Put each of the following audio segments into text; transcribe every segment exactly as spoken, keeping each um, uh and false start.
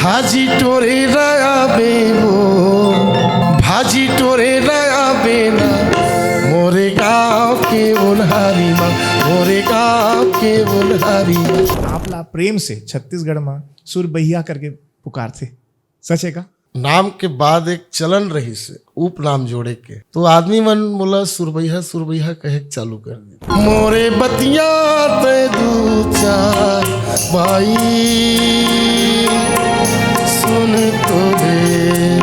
भाजी टोरे रया बेबो, भाजी टोरे रया बेना, मोरे गांव के ओन्हारी मा, मोरे गांव के ओन्हारी मा। आप ला प्रेम से छत्तीसगढ़ में सुरबैया करके पुकारथे, सच है का? नाम के बाद एक चलन रहिस हे उपनाम जोड़े के, तो आदमी मन मोला सुरबैया सुरबैया कहे के चालू कर दे। मोरे बतिया ते दू चार बाई सुन तो ले,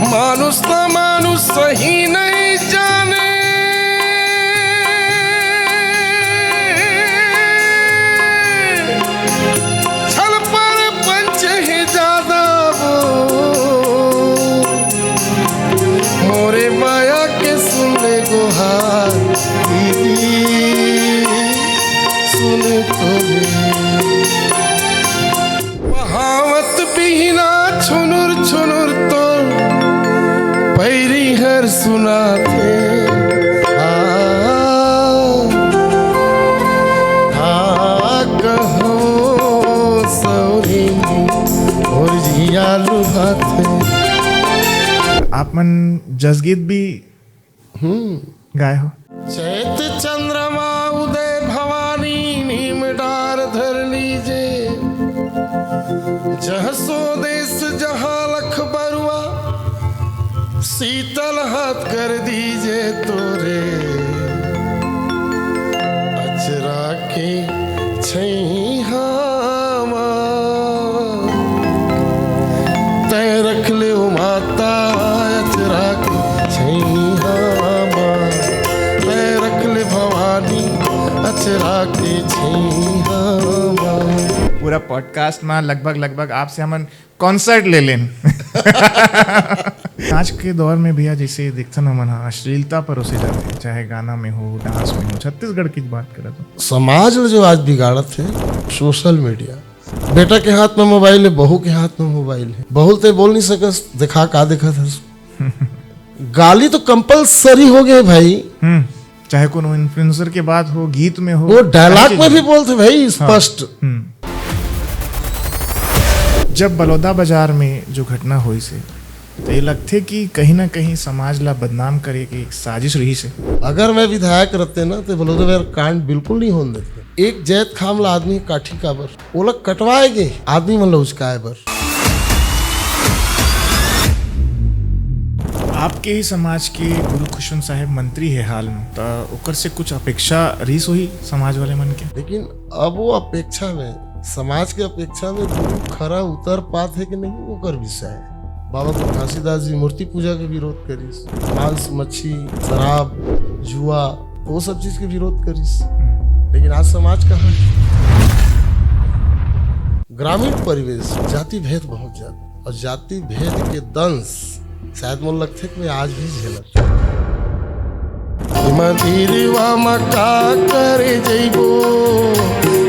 मानुष त मानुष सही नहीं जाने। छल पर पंच हे ज्यादा वो, मोरे माया के सुन ले गोहार दीदी, सुन तो ले। बहावत बिहना छुनुर छुनुर तो पैरी हर सुनाथे। आ, आ, कहो सौरी मोर जिया लुभाथे। आप मन जसगीत भी गाए हो। चैत चंद्रमा उदय भवानी नीम डार धर लीजे। जहाँ सो देश जहाँ लख बरुआ, शीतल हाथ कर दीजे तोरे। अचरा के छैहा मा तै रख ले ओ माता, अचरा के छैहा मा तै रख ले भवानी, अचरा के छैहा मा। पूरा पॉडकास्ट में लगभग लगभग आपसे हमन कॉन्सर्ट ले लेन। आज के दौर में भैया, जैसे देखथन हमन ह, अश्लीलता परोसे जाथे, चाहे गाना में हो, डांस में हो, छत्तीसगढ़ की बात करत हो। समाज ल जो आज बिगाड़त हे सोशल मीडिया। बेटा के हाथ में मोबाइल हे, बहू के हाथ में मोबाइल हे, बहू ते बोल नहीं सकस, देखा का देखत हस। गाली तो कंपलसरी हो गए भाई। हम्म, चाहे कोनो इन्फ्लुएंसर के बात हो, गीत में हो, वो डायलॉग हर में चीज भी बोलते भाई स्पष्ट। हम्म। जब बलौदा बाजार में जो घटना होइस हे, तो ये लगथे कि कहीं ना कहीं समाज ला बदनाम करे के एक साजिश रहिस हे। अगर मैं विधायक रहते ना, तो बलौदा बाजार कांड बिल्कुल नहीं होने देते। एक जैतखाम ला आदमी काठी काबर, ओला कटवाए गे आदमी मन ला उचकाए बर। आपके ही समाज के गुरु खुशवंत साहेब मंत्री हे हाल में, तो ओकर से कुछ अपेक्षा रहिस होही समाज वाले मन के? लेकिन अब वो अपेक्षा में, समाज के अपेक्षा में गुरु खरा उतर पात हे कि नहीं, ओकर विषय हे। बाबा गुरु घासीदास जी मूर्ति पूजा के विरोध करिस, मांस मच्छी, शराब, जुआ, वो सब चीज के विरोध करिस। लेकिन आज समाज कहाँ है? ग्रामीण परिवेश, जाति भेद बहुत ज्यादा, और जाति भेद के दंश शायद मोला लगथे कि मैं आज भी झेलत हूँ। मंदिरवा म का करे जइबो,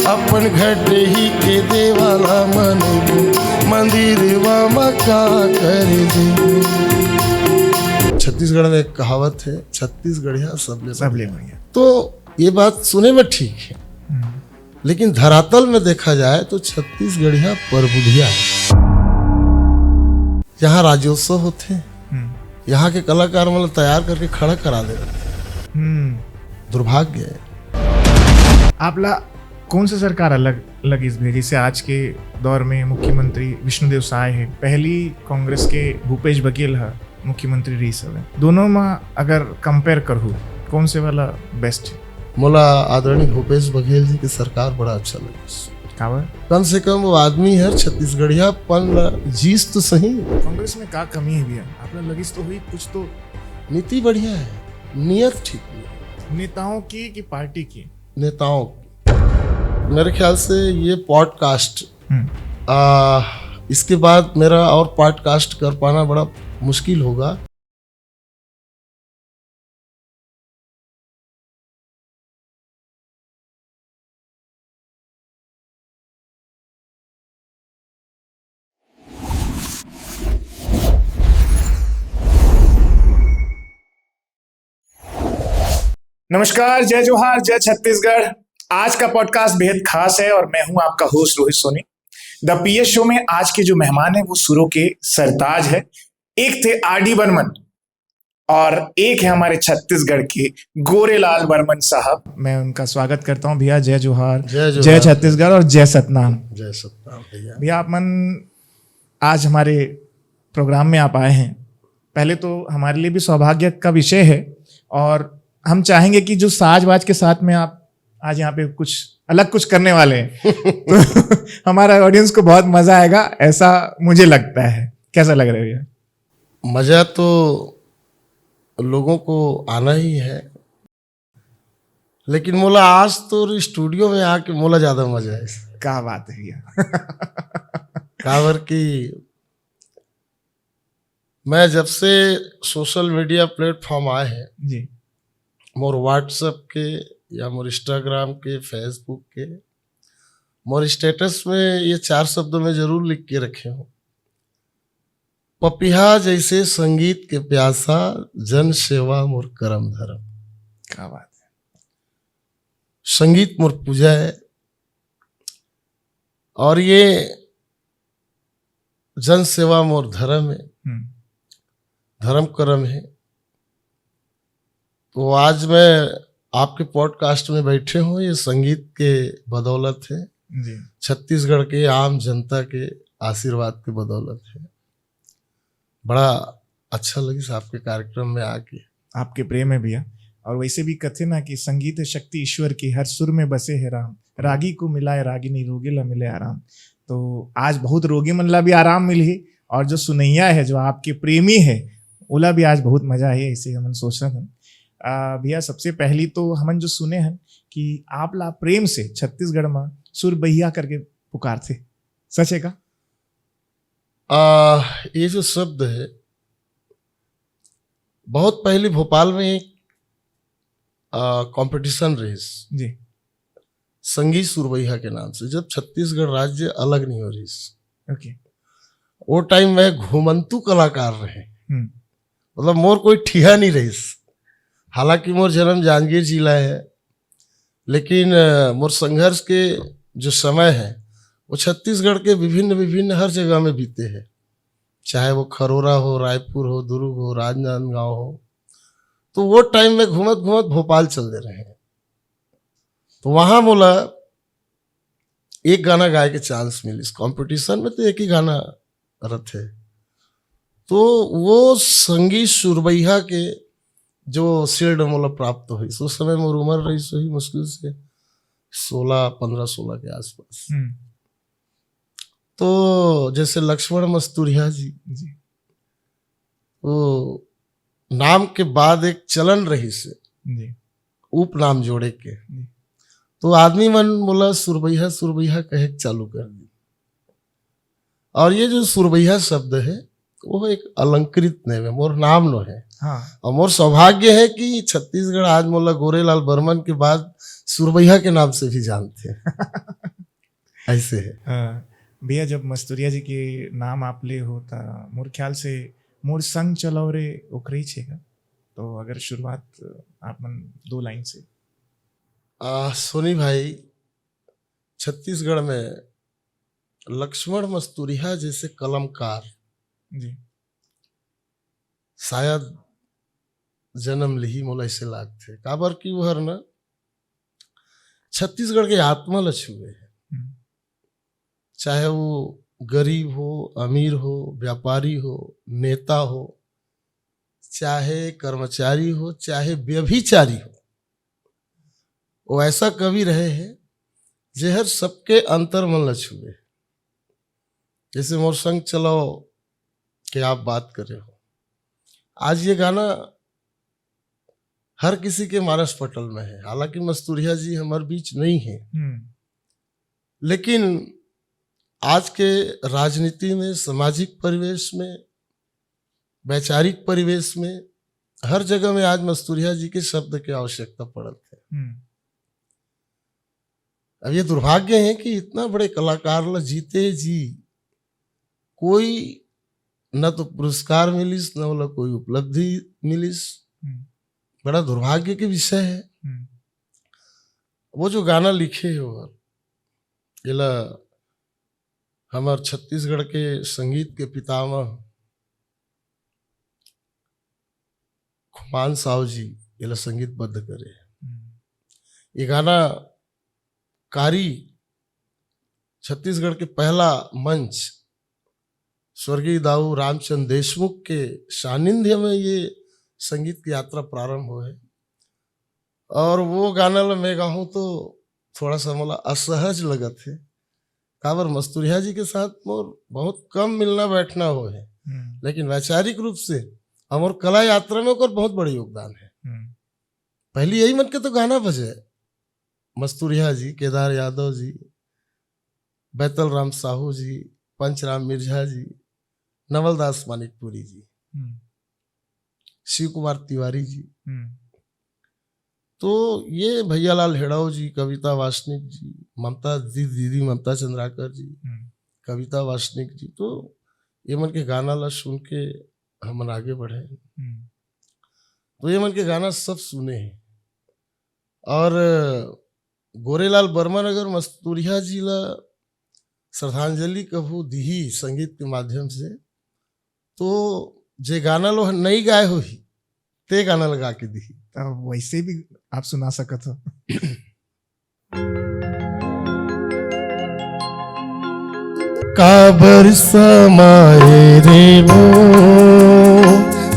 अपन घटही के देवाला मनबो, मंदिरवा म का करे जइबो। छत्तीसगढ़ में एक कहावत है, छत्तीसगढ़िया सबले सबले बढ़िया। तो ये बात सुने में ठीक है, लेकिन धरातल में देखा जाए तो छत्तीसगढ़िया परबुढ़िया है। यहाँ राज्योत्सव होते हैं, हम्म। यहाँ के कलाकार मतलब तैयार करके खड़ा करा दे रहे हैं। हम्म। दुर्भाग्य है। आपला कौन सा सरकार अलग लगिस भैया? जैसे आज के दौर में मुख्यमंत्री विष्णुदेव साय है, पहली कांग्रेस के भूपेश बघेल है मुख्यमंत्री रहिस हवे, दोनों में अगर कंपेयर करहू, कौन से वाला बेस्ट है? मोला आदरणीय भूपेश बघेल जी की सरकार बड़ा अच्छा लगिस। काबर? कम से कम वो आदमी हर छत्तीसगढ़ियापन ला जीस तो सही। कांग्रेस में का कमी है भैया? आपला लगिस तो हुई कुछ तो। नीति बढ़िया है, नियत ठीक नहीं। नेताओं की कि पार्टी की? नेताओं की। मेरे ख्याल से ये पॉडकास्ट, हम्म। आ, इसके बाद मेरा और पॉडकास्ट कर पाना बड़ा मुश्किल होगा। नमस्कार, जय जोहार, जय छत्तीसगढ़। आज का पॉडकास्ट बेहद खास है और मैं हूं आपका host Rohit Soni. The PS show में आज के जो मेहमान है वो सुरों के सरताज है। एक थे आर डी बर्मन और एक है हमारे छत्तीसगढ़ के गोरेलाल बर्मन साहब। मैं उनका स्वागत करता हूँ भैया। जय जोहार, जय जोहार। जय छत्तीसगढ़ और जय सतनाम। जय सतनाम भैया। भैया आप मन आज हमारे प्रोग्राम में आप आए हैं। पहले तो हमारे लिए भी सौभाग्य का विषय है और हम चाहेंगे कि जो साज बाज के साथ में आप आज यहाँ पे कुछ अलग कुछ करने वाले हैं तो हमारा ऑडियंस को बहुत मजा आएगा, ऐसा मुझे लगता है। कैसा लग रहा है भैया? मजा तो लोगों को आना ही है, लेकिन मोला आज तो स्टूडियो में आके मोला ज्यादा मजा आइस। क्या बात है भैया। काबर कि मैं जब से सोशल मीडिया प्लेटफॉर्म आए हैं, जी। मोर व्हाट्सएप के या मोर इंस्टाग्राम के, फेसबुक के, मोर स्टेटस में ये चार शब्दों में जरूर लिख के रखे हूँ, पपिहा जैसे संगीत के प्यासा, जन सेवा मोर करम धरम। क्या बात है। संगीत मोर पूजा है और ये जन सेवा मोर धर्म है, हम्म। धर्म कर्म है। तो आज मैं आपके पॉडकास्ट में बैठे हूँ, ये संगीत के बदौलत है, जी। छत्तीसगढ़ के आम जनता के आशीर्वाद के बदौलत है। बड़ा अच्छा लगिस आपके कार्यक्रम में आके। आपके प्रेम है भैया। और वैसे भी कथे ना कि संगीत है शक्ति ईश्वर की, हर सुर में बसे है राम, रागी को मिलाए रागिनी, रोगी ला मिले आराम। तो आज बहुत रोगी मन ला भी आराम मिलही और जो सुनैया है, जो आपके प्रेमी है, ओला भी आज बहुत मजा आही, ऐसे हमन सोचत हन। आ, भैया, सबसे पहली तो हमन जो सुने हन कि आप ला प्रेम से छत्तीसगढ़ में सुरबैया करके पुकारथे, सच है का? आ, ये जो शब्द है, बहुत पहले भोपाल में एक कंपटीशन रहिस जी। संगीत सुरबैया के नाम से, जब छत्तीसगढ़ राज्य अलग नहीं हो रहिस। ओके। वो टाइम में घुमंतू कलाकार रहे, हम्म। मतलब मोर कोई ठिहा नहीं रहिस। हालांकि मोर जन्म जांजगीर जिला है, लेकिन अ, मोर संघर्ष के जो समय है वो छत्तीसगढ़ के विभिन्न विभिन्न हर जगह में बीते हैं, चाहे वो खरोरा हो, रायपुर हो, दुर्ग हो, राजनांदगांव हो। तो वो टाइम में घूमत घूमत भोपाल चल दे रहे हैं। तो वहां मोला एक गाना गाए के चांस मिलिस। कंपटीशन में तो एक ही गाना रथे, तो वो संगीत सुरबैया के जो शील्ड मोला प्राप्त होइस, उस समय मोर उम्र रहिस होही मुश्किल से सोलह, पन्द्रह सोलह के आसपास। हम्म। तो जैसे लक्ष्मण मस्तुरिया जी, जी। वो नाम के बाद एक चलन रहिस जी। उपनाम जोड़े के। जी। तो आदमी मन मोला सुरबैया सुरबैया कहे के चालू कर दी। और ये जो सुरबैया शब्द है, वो एक अलंकृत नेम है, मोर नाम नो है। हाँ। और मोर सौभाग्य है कि छत्तीसगढ़ आज मोला गोरेलाल बर्मन के बाद सुरबैया के नाम से भी जानते हैं। ऐसे है। हाँ। भैया, जब मस्तुरिया जी के नाम आप ले हो, त मोर ख्याल से मोर संग चलाओ रे ओकरे छेगा। तो अगर शुरुआत आप मन दो लाइन से। आ, सोनी भाई, छत्तीसगढ़ में लक्ष्मण मस्तुरिया जैसे कलमकार जी। शायद जन्म लिही, मोला ऐसे लागथे। काबर कि वो हर ना छत्तीसगढ़ के आत्मा ल छुए है। हम्म। चाहे वो गरीब हो, अमीर हो, व्यापारी हो, नेता हो, चाहे कर्मचारी हो, चाहे व्यभिचारी हो, वो ऐसा कवि रहे हैं जेहर सबके अंतर मन ल छुए। जैसे मोर संग चलाओ के आप बात कर रहे हो, आज ये गाना हर किसी के मानस पटल में है। हालांकि मस्तुरिया जी हमारे बीच नहीं है, हम्म। लेकिन आज के राजनीति में, सामाजिक परिवेश में, वैचारिक परिवेश में, हर जगह में आज मस्तुरिया जी के शब्द के आवश्यकता पड़त है। हम्म। अब ये दुर्भाग्य है कि इतना बड़े कलाकार ला जीते जी कोई न तो पुरस्कार मिलिस, न वाला कोई उपलब्धि मिलिस। हम्म। बड़ा दुर्भाग्य के विषय है। हम्म। वो जो गाना लिखे हो, एला हमर छत्तीसगढ़ के संगीत के पितामह खुमान साव जी एला संगीतबद्ध करे। ये गाना कारी छत्तीसगढ़ के पहला मंच स्वर्गीय दाऊ रामचंद्र देशमुख के सानिध्य में ये संगीत की यात्रा प्रारंभ होय हे। और वो गाना ल मैं गाहूँ तो थोड़ा सा मोला असहज लगत हे, काबर मस्तुरिया जी के साथ मोर बहुत कम मिलना बैठना होय हे, लेकिन वैचारिक रूप से हमर कला यात्रा में ओकर बहुत बड़े योगदान हे। पहली यही मन के तो गाना बजे, मस्तुरिया जी, केदार यादव जी, बैतल राम साहू जी, पंचराम मिर्झा जी, नवलदास मानिकपुरी जी, शिव कुमार तिवारी जी। तो ये भैयालाल हेड़ाव जी, कविता वासनिक जी, ममता दी-, दीदी ममता चंद्राकर जी, कविता वासनिक जी, तो ये मन के गाना ला सुन के हमन आगे बढ़े। तो ये मन के गाना सब सुने हे। और गोरेलाल बर्मन अगर मस्तुरिया जी ला श्रद्धांजलि कभू दिही संगीत के माध्यम से, तो जे गाना लो नई गाए होही, ते गाना लगा के दिही। तब वैसे भी आप सुना सकत हो। काबर समाए रे वो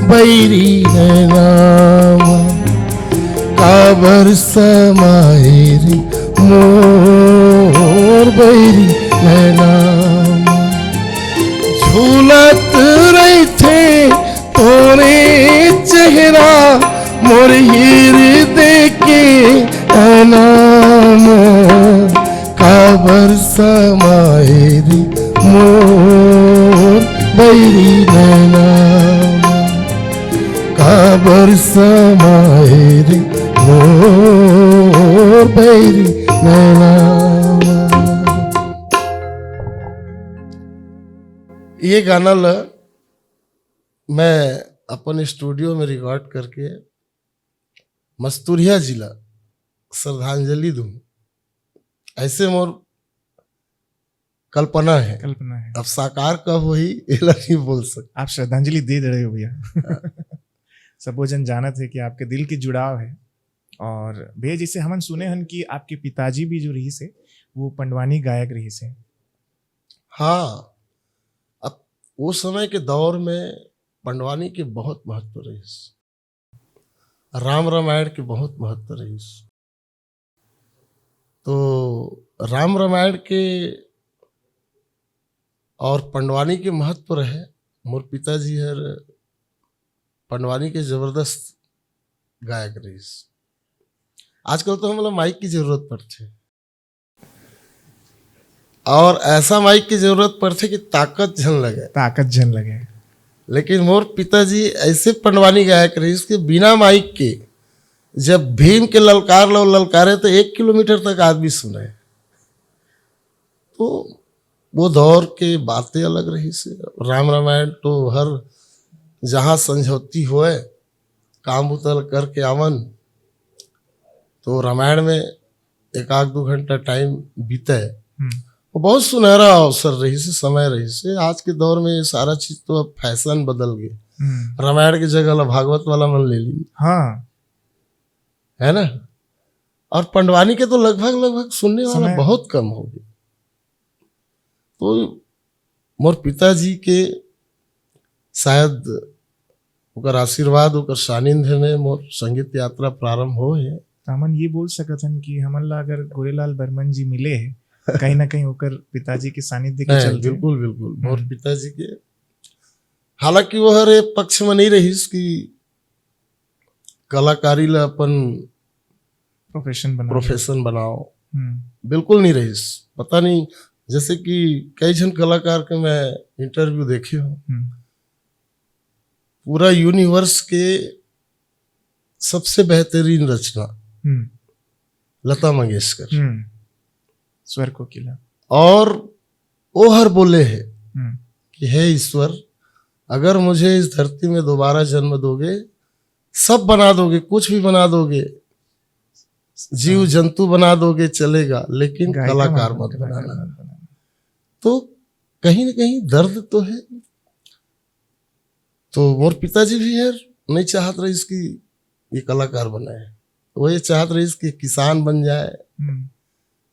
बैरी नैना मा, काबर समाए रे मोर बैरी नैना मा। झूलत रहिथे तोरे चेहरा मोर हृदय के अनाम, काबर समाए रे मोर बैरी नैना, काबर समाए रे मोर बैरी नैना। ये गाना ल मैं अपन स्टूडियो में रिकॉर्ड करके मस्तुरिया जी ला श्रद्धांजलि दूं, ऐसे मोर कल्पना है। कल्पना है। अब साकार कब होही, एला नहीं बोल सकत। आप श्रद्धांजलि दे दे रहे हो भैया। सबो जन जानत हे कि आपके दिल के जुड़ाव हे। और भैया, जैसे हमन सुने हन कि आपके पिताजी भी जो रहिस हे, वो पंडवानी गायक रहिस हे। हाँ, अब वो समय के दौर में पंडवानी के बहुत महत्व रहिस, राम रामायण के बहुत महत्व रहिस। तो राम रामायण के और पंडवानी के महत्व रहे। मोर पिताजी हर पंडवानी के जबरदस्त गायक रहिस। आजकल तो हमला माइक की जरूरत पड़थे, और ऐसा माइक की जरूरत पड़थे कि ताकत झन लगे। ताकत झन लगे। लेकिन मोर पिताजी ऐसे पंडवानी गायक रहिस कि बिना माइक के जब भीम के ललकार लो ललकारे, तो एक किलोमीटर तक आदमी सुने। तो वो दौर के बातें अलग रहिस हे। राम रामायण तो हर जहाँ संझौती होए, काम बुता ल करके आवन, तो रामायण में एक आध दो घंटा टाइम बीते। वो बहुत सुनहरा अवसर रहिस हे, समय रहिस हे। आज के दौर में ये सारा चीज तो अब फैशन बदल गए। रामायण के जगह ला भागवत वाला मन ले ली। हाँ। है ना? और पंडवानी के तो लगभग, लगभग सुनने वाला समय बहुत कम हो गया। तो मोर पिताजी के शायद ओकर आशीर्वाद, ओकर सानिध्य में मोर संगीत यात्रा प्रारंभ होय हे। तो हमन ये बोल सकत हन कि हमन ला अगर गोरेलाल बर्मन जी मिले हे, कहीं ना कहीं ओकर पिताजी के सानिध्य के नहीं, चलते। बिल्कुल, बिल्कुल। मोर हम्म। पिताजी के, हालांकि वो हर एक पक्ष में नहीं रहिस कि कलाकारी ला अपन प्रोफेशन बनाओ। प्रोफेशन बनाओ। हम्म। बिल्कुल नहीं रहिस। पता नहीं, जैसे कि कई झन कलाकार के मैं इंटरव्यू देखे हूँ, हम्म। पूरा यूनिवर्स के सबसे बेहतरीन रचना, हम्म। लता मंगेशकर। हम्म। स्वर कोकिला। और ओ हर बोले हे हम्म। कि हे ईश्वर, अगर मुझे इस धरती में दोबारा जन्म दोगे, सब बना दोगे, कुछ भी बना दोगे, जीव हाँ। जंतु बना दोगे, चलेगा, लेकिन गायिका कलाकार मत मत बनाना, बनाना। मत बनाना। तो कहीं ना कहीं दर्द तो है। तो मोर पिताजी भी है, नहीं चाहत रहिस कि ये कलाकार बनाए, वो ये चाहत रहिस कि किसान बन जाए, हम्म।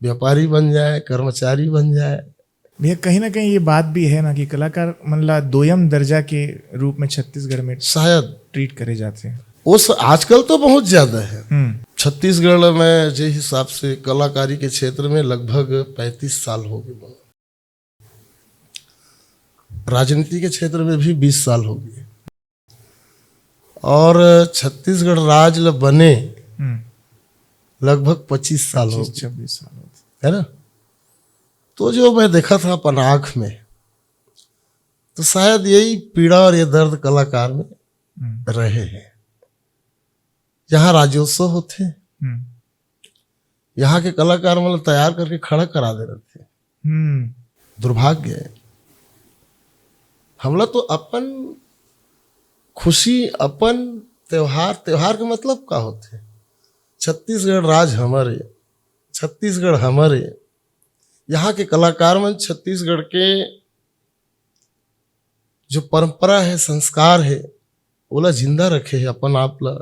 व्यापारी बन जाए, कर्मचारी बन जाए। भैया, कहीं ना कहीं ये बात भी है ना कि कलाकार मन ला दोयम दर्जा के रूप में छत्तीसगढ़ में शायद ट्रीट करे जाते हैं। वो स-, आजकल तो बहुत ज्यादा है। हम्म। छत्तीसगढ़ में जे हिसाब से कलाकारी के क्षेत्र में लगभग पैंतीस साल हो गए, राजनीति के क्षेत्र में भी बीस साल हो गए, और छत्तीसगढ़ राज ल बने हम्म। लगभग पच्चीस साल हो पच्चीस गए, छब्बीस साल होते। है ना? तो जो मैं देखा था अपन आंख में, तो शायद यही पीड़ा और ये दर्द कलाकार में हम्म। रहे हैं। जहाँ राज्योत्सव होते, हम्म। यहाँ के कलाकार मतलब तैयार करके खड़ा करा दे रहे थे। हम्म। दुर्भाग्य है। हमला तो अपन खुशी, अपन त्योहार, त्योहार के मतलब का होते? छत्तीसगढ़ राज हमर ए, छत्तीसगढ़ हमर ए। यहाँ के कलाकार मन छत्तीसगढ़ के जो परंपरा है, संस्कार है, ओला जिंदा रखे है अपन आप ला,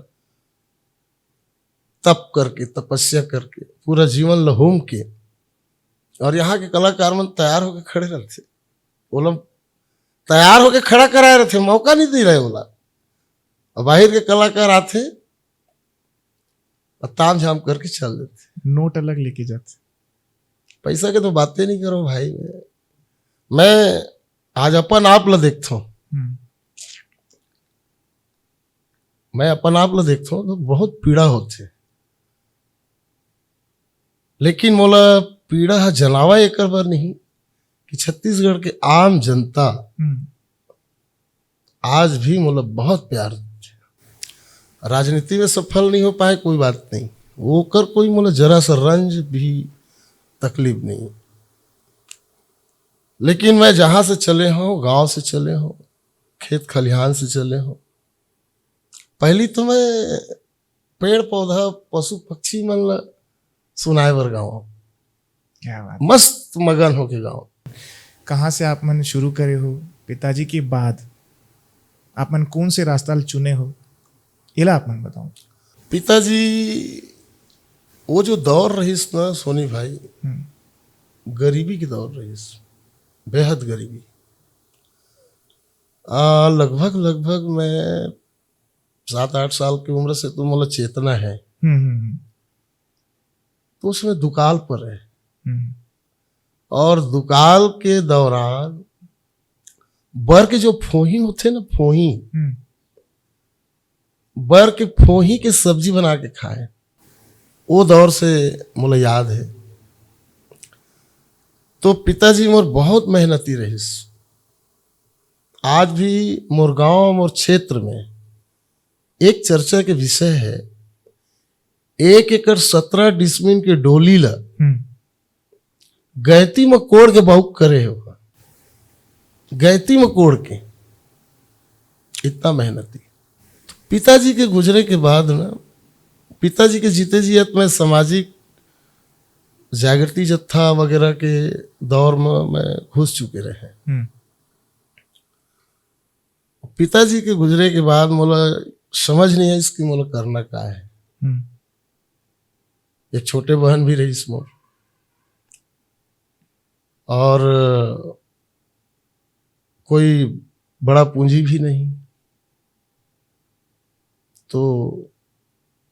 तप करके, तपस्या करके, पूरा जीवन ल होम के। और यहाँ के कलाकार मन तैयार होके खड़े रहते, ओला तैयार होके खड़ा कराए रहते, मौका नहीं दे रहे ओला। और बाहर के कलाकार आते और ताम झाम करके चल देते। नोट अलग लेके जाते। पैसा के तो बातें नहीं करो भाई। मैं, मैं आज अपन आप ला देखता हूँ, हम्म। मैं अपन आप ला देखता हूँ तो बहुत पीड़ा होते, लेकिन मोला पीड़ा ह जनावा एकर बर नहीं कि छत्तीसगढ़ के आम जनता हम्म। आज भी मोला बहुत प्यार देथे। राजनीति में सफल नहीं हो पाए, कोई बात नहीं, ओकर कोई मोला जरा सा रंज भी तकलीफ नहीं। लेकिन मैं जहाँ से चले हूँ, गांव से चले हूँ, खेत खलिहान से चले हूँ, पहली तो मैं पेड़ पौधा, पशु पक्षी मन ला सुनाए बर गाँव, क्या बात। मस्त मगन होके गाँव। कहाँ से आप मन शुरू करे हो? पिताजी के बाद आप मन कौन से रास्ता ल चुने हो, एला आप मन बताओ। पिताजी, वो जो दौर रहिस ना सोनी भाई, हम्म। गरीबी के दौर रहिस, बेहद गरीबी। आ, लगभग, लगभग मैं सात आठ साल की उम्र से तो मोला चेतना है, हम्म, हम्म, हम्म। तो उसमें दुकाल पर है। हम्म। और दुकाल के दौरान बर के जो फोही होते ना, फोही, हम्म। बर के फोही के सब्जी बना के खाए, वो दौर से मोला याद है। तो पिताजी मोर बहुत मेहनती रहिस। आज भी मोर गांव, मोर क्षेत्र में एक चर्चा के विषय है, एक एकड़ सत्रह डिसमिन के डोली ला हम्म। गैती म कोड़ के बाउक करे हो, गैती म कोड़ के, इतना मेहनती। पिताजी के गुजरे के बाद ना, पिताजी के जीते जियत मैं सामाजिक जागृति जत्था वगैरह के दौर में मैं घुस चुके रहे। हम्म। पिताजी के गुजरे के बाद मोला समझ नहीं आइस कि मोला करना का है। हम्म। एक छोटे बहन भी रहिस मोर, और कोई बड़ा पूंजी भी नहीं। तो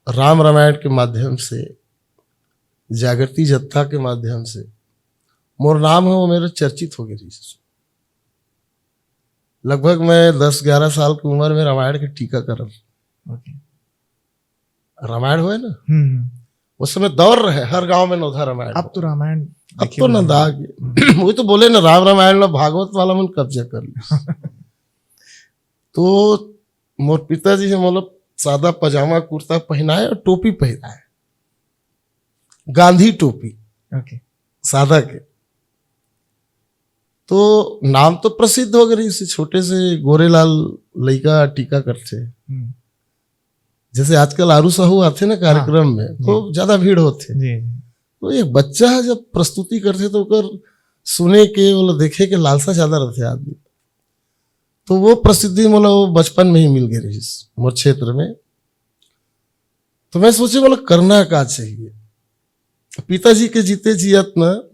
राम रामायण के माध्यम से, जागृति जत्था के माध्यम से मोर नाम है वो मेरा चर्चित हो गया रहिस। लगभग मैं दस ग्यारह साल की उम्र में रामायण के टीकाकरण, ओके। रामायण हुए ना, हम्म। उस समय दौर रहे हर गांव में नौधा रामायण। अब तो रामायण अब देखे तो हुए हैं। नंदा आ गए। वही तो बोले ना, राम रामायण ला भागवत वाला मन कब्जा कर ली। तो मोर पिताजी से मतलब सादा पजामा कुर्ता पहनाए और टोपी पहनाए, गांधी टोपी ओके। सादा के। तो नाम तो प्रसिद्ध हो गए, इसे छोटे से गोरेलाल लइका टीका करते। हम्म। जैसे आजकल आरू साहू आते ना कार्यक्रम में, तो ज्यादा भीड़ होते। जी, जी। तो एक बच्चा है जब प्रस्तुति करते तो ओकर सुने के, वो देखे के लालसा ज्यादा रहथे आदमी। तो वो प्रसिद्धि मोला वो बचपन में ही मिल गई रहिस मोर क्षेत्र में। तो मैं सोचे, मोला करना का चाहिए। पिताजी के जीते जियत न,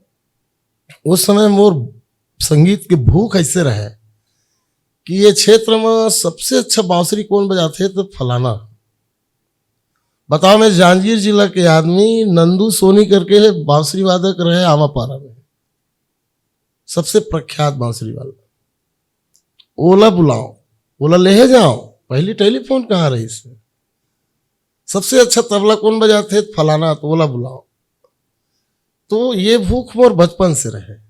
उस समय मोर संगीत के भूख ऐसे रहे कि ये क्षेत्र में सबसे अच्छा बांसुरी कौन बजाथे, तो फलाना। बताओ, मैं जांजगीर जिला के आदमी, नंदू सोनी करके बांसुरी वादक रहे आमापारा में, सबसे प्रख्यात बांसुरी वाला। ओला बुलाओ, ओला लेहे जाओ। पहली टेलीफोन कहाँ रहिस? सबसे अच्छा तबला कौन बजाथे? फलाना, तो ओला बुलाओ। तो ये भूख मोर बचपन से रहे।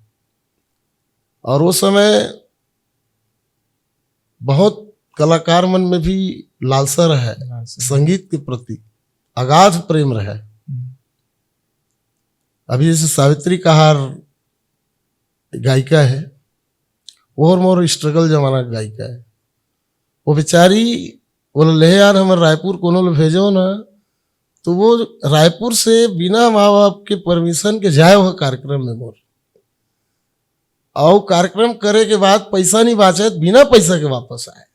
और वो समय बहुत कलाकार मन में भी लालसा रहे, लालसा। संगीत के प्रति अगाध प्रेम रहे। हम्म। अभी जैसे सावित्री कहार गायिका है, वो और मोर स्ट्रगल जमाना के गायिका है। वो बेचारी बोला, "ले यार, हमर रायपुर कोनो ल भेजो ना।" तो वो रायपुर से बिना माँ बाप के परमिशन के जाए हुआ कार्यक्रम में मोर, और कार्यक्रम करे के बाद पैसा नहीं बाचे, बिना पैसा के वापस आए।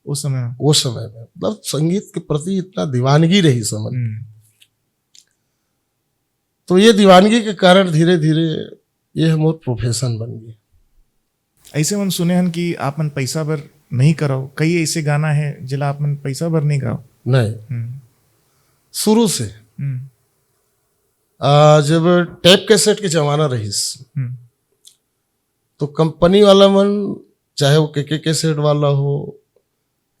उस समय में? उस समय में, मतलब, संगीत के प्रति इतना दीवानगी रही, समझ। हम्म। तो ये दीवानगी के कारण धीरे धीरे ये मोर प्रोफेशन बन गई। ऐसे मन सुने हन कि आप मन पैसा बर नहीं कराओ, कई ऐसे गाना है जेला आप मन पैसा बर नहीं गाओ। नहीं। हम्म। शुरू से। हम्म। आ, जब टेप कैसेट के जमाना रहिस, हम्म। तो कंपनी वाला मन, चाहे वो केके कैसेट वाला हो,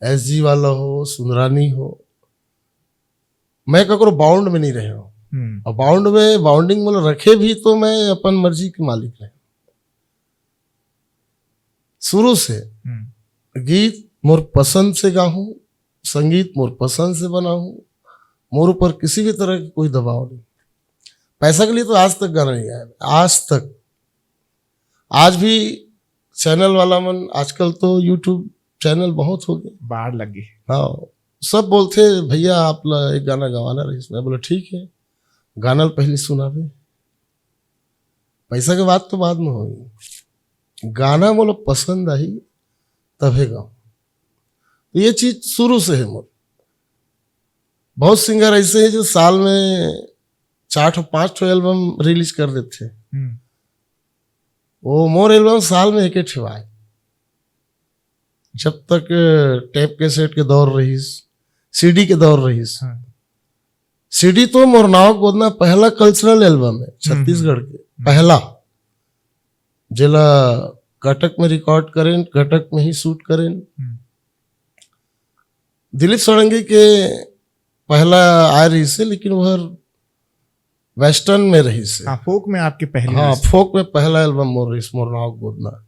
एसजी वाला हो, सुंदरानी हो, मैं ककरो बाउंड में नहीं रहे हूँ। हम्म। और बाउंड में, बाउंडिंग में रखे भी तो मैं अपन मर्जी के मालिक रहे। शुरू से हम्म। गीत मोर पसंद से गाहूँ, संगीत मोर पसंद से बनाहूँ, मोर ऊपर किसी भी तरह की कोई दबाव नहीं। पैसा के लिए तो आज तक गाना नहीं गाया, आज तक। आज भी चैनल वाला मन, आजकल तो यूट्यूब चैनल बहुत हो गए। बाढ़ लग गई। हाँ, सब बोलते, "भैया, आप ला एक गाना गवाना रहिस।" मैं बोला, "ठीक है, गाना ल पहले सुनावे, पैसा के बात तो बाद में होई, गाना मोला पसंद आई तभे गाऊँ।" तो ये चीज शुरू से है मोर। बहुत सिंगर ऐसे हैं जो साल में चार ठो, पांच ठो एल्बम रिलीज कर देते हैं। हम्म। वो मोर एल्बम साल में एक ठो आए। जब तक टेप कैसेट के दौर रहिस, सीडी के दौर रहिस। हाँ। सीडी तो मोर नाव गोदना पहला कल्चरल एल्बम है छत्तीसगढ़ के, हम्म। पहला, जेला कटक में रिकॉर्ड करें, कटक में ही शूट करें। हम्म। दिलीप षडंगी के पहला आय रहिस हे, लेकिन वह वेस्टर्न में रहिस हे। हाँ, फोक में आपके पहली हाँ, रिलीज। फोक में पहला एल्बम मोर रहिस, मोर नाव के गोदना।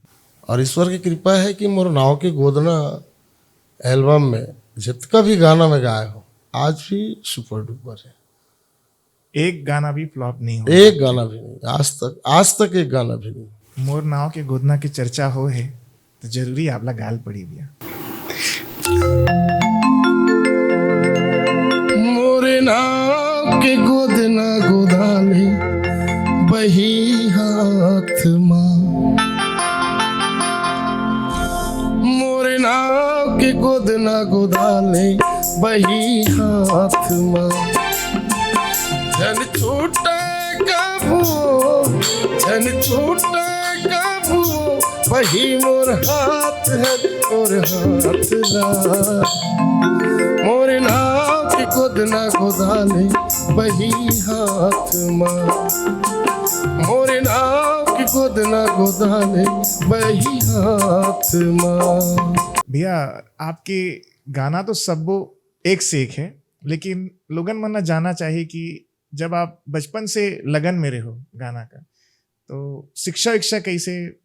और ईश्वर की कृपा है कि मोर नाव के गोदना एल्बम में जितका भी गाना मैं गाए हूँ, आज भी सुपर डुपर है। एक गाना भी फ्लॉप नहीं हुआ। एक गाना भी नहीं, आज तक, आज तक एक गाना भी नहीं। मोर नाव के गोदना के चर्चा हो है, तो जरूरी आपला गाल पड़ी भैया। मोरे नाव के गोदना गोदाले बही हाथ मा, मोरे नाव के गोदना गोदाले बही हाथ मा। झन छूटे कभू, झन छूटे कभू, बही मोर हाथ हर, मोर हाथ ला। मोर नाव के गोदना गोदाले बही हाथ मा, मोर नाव के गोदना गोदाले बही हाथ मा। भैया, आपके गाना तो सब्बो एक से एक है, लेकिन लोगन मन ला जानना चाहिए कि जब आप बचपन से लगन में रहे हो गाना का, तो शिक्षा विक्षा कैसे?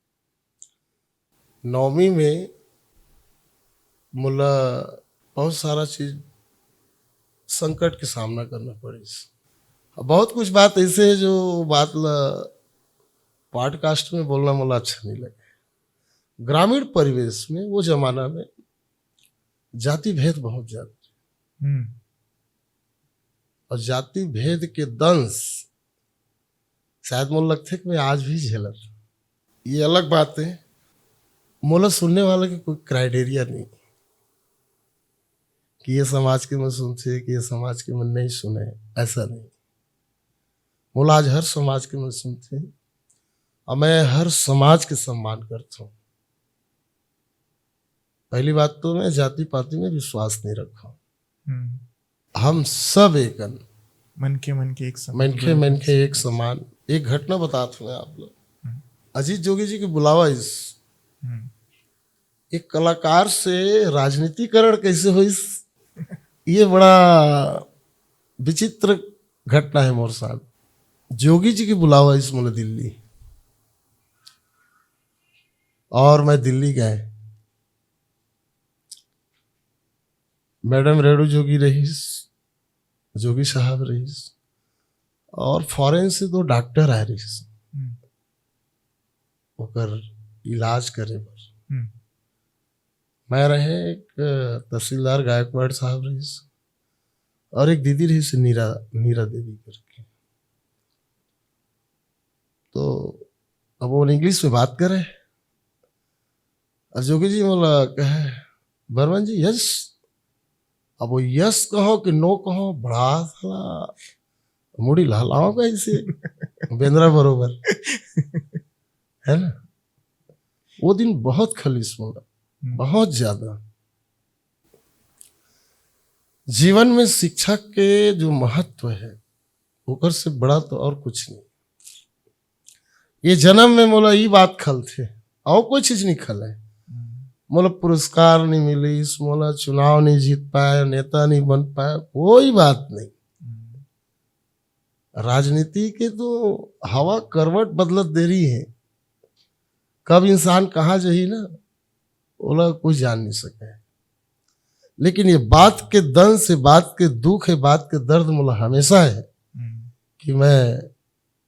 नौवीं में मोला बहुत सारा चीज, संकट के सामना करना पड़िस। अब बहुत कुछ बात ऐसे है जो बात ला पॉडकास्ट में बोलना मोला अच्छा नहीं लगे। ग्रामीण परिवेश में वो जमाना में जाति भेद बहुत ज्यादा। हम्म। और जाति भेद के दंश शायद मोला लगथे कि मैं आज भी झेलत हूँ। ये अलग बात है, मोला सुनने वाला के कोई क्राइटेरिया नहीं कि ये समाज के मन सुनथे कि ये समाज के मन नहीं सुने, ऐसा नहीं। मोला आज हर समाज के मन सुनथे और मैं हर समाज के सम्मान करता हूँ। पहली बात तो मैं जाति पाति में विश्वास नहीं रखा। हम्म। हम सब एकन, मन के मन के एक समान। मन के मन के एक समान। एक घटना बतात हूँ मैं आप लोग। हम्म। अजीत जोगी जी के बुलावा इस हम्म। एक कलाकार से राजनीतिकरण कैसे होइस, ये बड़ा विचित्र घटना है मोर साथ। जोगी जी के बुलावा इस मोला दिल्ली, और मैं दिल्ली गए। मैडम रेणु जोगी रहीस, जोगी साहब रहीस, और फॉरेन से दो डॉक्टर आए रहीस हम्म। ओकर इलाज करे बर। हम्म। मैं रहे एक तहसीलदार गायकवाड़ साहब रहीस और एक दीदी रहीस नीरा, नीरा देवी करके। तो अब वो इंग्लिश में बात करे। अब जोगी जी मोला कहे, "बर्मन जी, यस।" अब वो यस कहो कि नो कहो, बड़ा साला मुड़ी लहलाओ कैसे, बेंदरा बरोबर, है ना? वो दिन बहुत खलीस मोला, हम्म। बहुत ज्यादा। जीवन में शिक्षा के जो महत्व है, ओकर से बड़ा तो और कुछ नहीं। ये जन्म में मोला ई बात खलथे, और कोई चीज नहीं खले। हम्म। मोला पुरस्कार नहीं मिलिस, मोला चुनाव नहीं जीत पाए, नेता नहीं बन पाए, कोई बात नहीं। हम्म। राजनीति के तो हवा करवट बदलत देरी है, कब इंसान कहाँ जही ना, ओला कोई जान नहीं सके। लेकिन ये बात के दंश, ये बात के दुख, ये बात के दर्द मोला हमेशा है हम्म। कि मैं,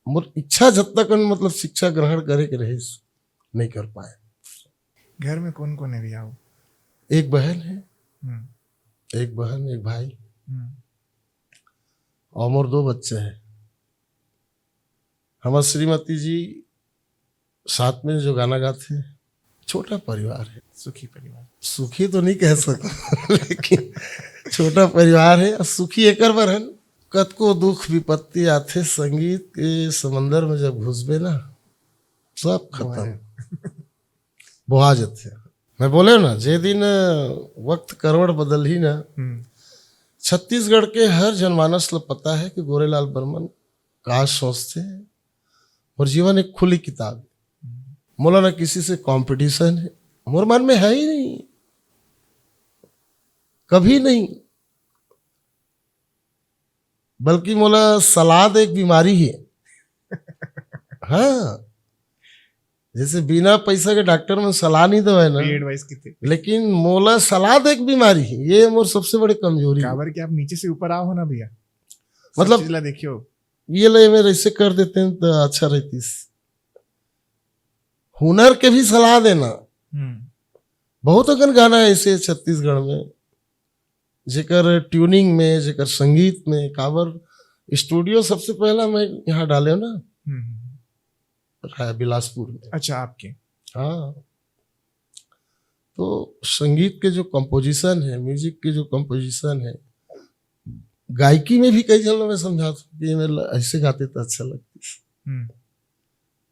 मोर इच्छा जब तक, मतलब, शिक्षा ग्रहण करे के रहे, नहीं कर पाए। घर में कौन कौन है भैया वो? एक बहन है, हम्म। एक बहन, एक भाई, हम्म। और मोर दो बच्चे हैं। हमार श्रीमती जी साथ में जो गाना गाथे, छोटा परिवार है। सुखी परिवार। सुखी तो नहीं कह सकता लेकिन छोटा परिवार है। और सुखी एकर बर है, कतको दुख विपत्ति आथे, संगीत के समंदर में जब घुसबे ना, सब खत्म, बोहा जाथे। मैं बोले ना, जे दिन वक्त करवट बदलही ना, हम्म। छत्तीसगढ़ के हर जनमानस ल पता है कि गोरेलाल बर्मन का सोचथे। मोर जीवन एक खुली किताब है। मोला ना किसी से कंपटीशन है, मोर मन में है ही नहीं, कभी नहीं। बल्कि मोला सलाद एक बीमारी है। हाँ, जैसे बिना पैसा के डॉक्टर में सलाह नहीं देवे ना, फ्री एडवाइस की थी। लेकिन मोला सलाद एक बीमारी है, ये मोर सबसे बड़ी कमजोरी है। काबर कि आप नीचे से ऊपर आओ हो ना भैया, मतलब, मतलब ला देखियो। ये ले मेरे ऐसे कर देते हैं तो अच्छा रहतीस। हुनर के भी सलाह देना। हम्म। बहुत अकन गाना है ऐसे छत्तीसगढ़ में, जेकर ट्यूनिंग में, जेकर संगीत में, काबर स्टूडियो सबसे पहला मैं यहाँ डाले ना, हम्म। राय बिलासपुर में। अच्छा, आपके। हाँ, तो संगीत के जो कंपोजिशन है, म्यूजिक के जो कंपोजिशन है, गायकी में भी कई जन मैं समझा कि ये मेरे ऐसे गाते तो अच्छा लगती। हम्म।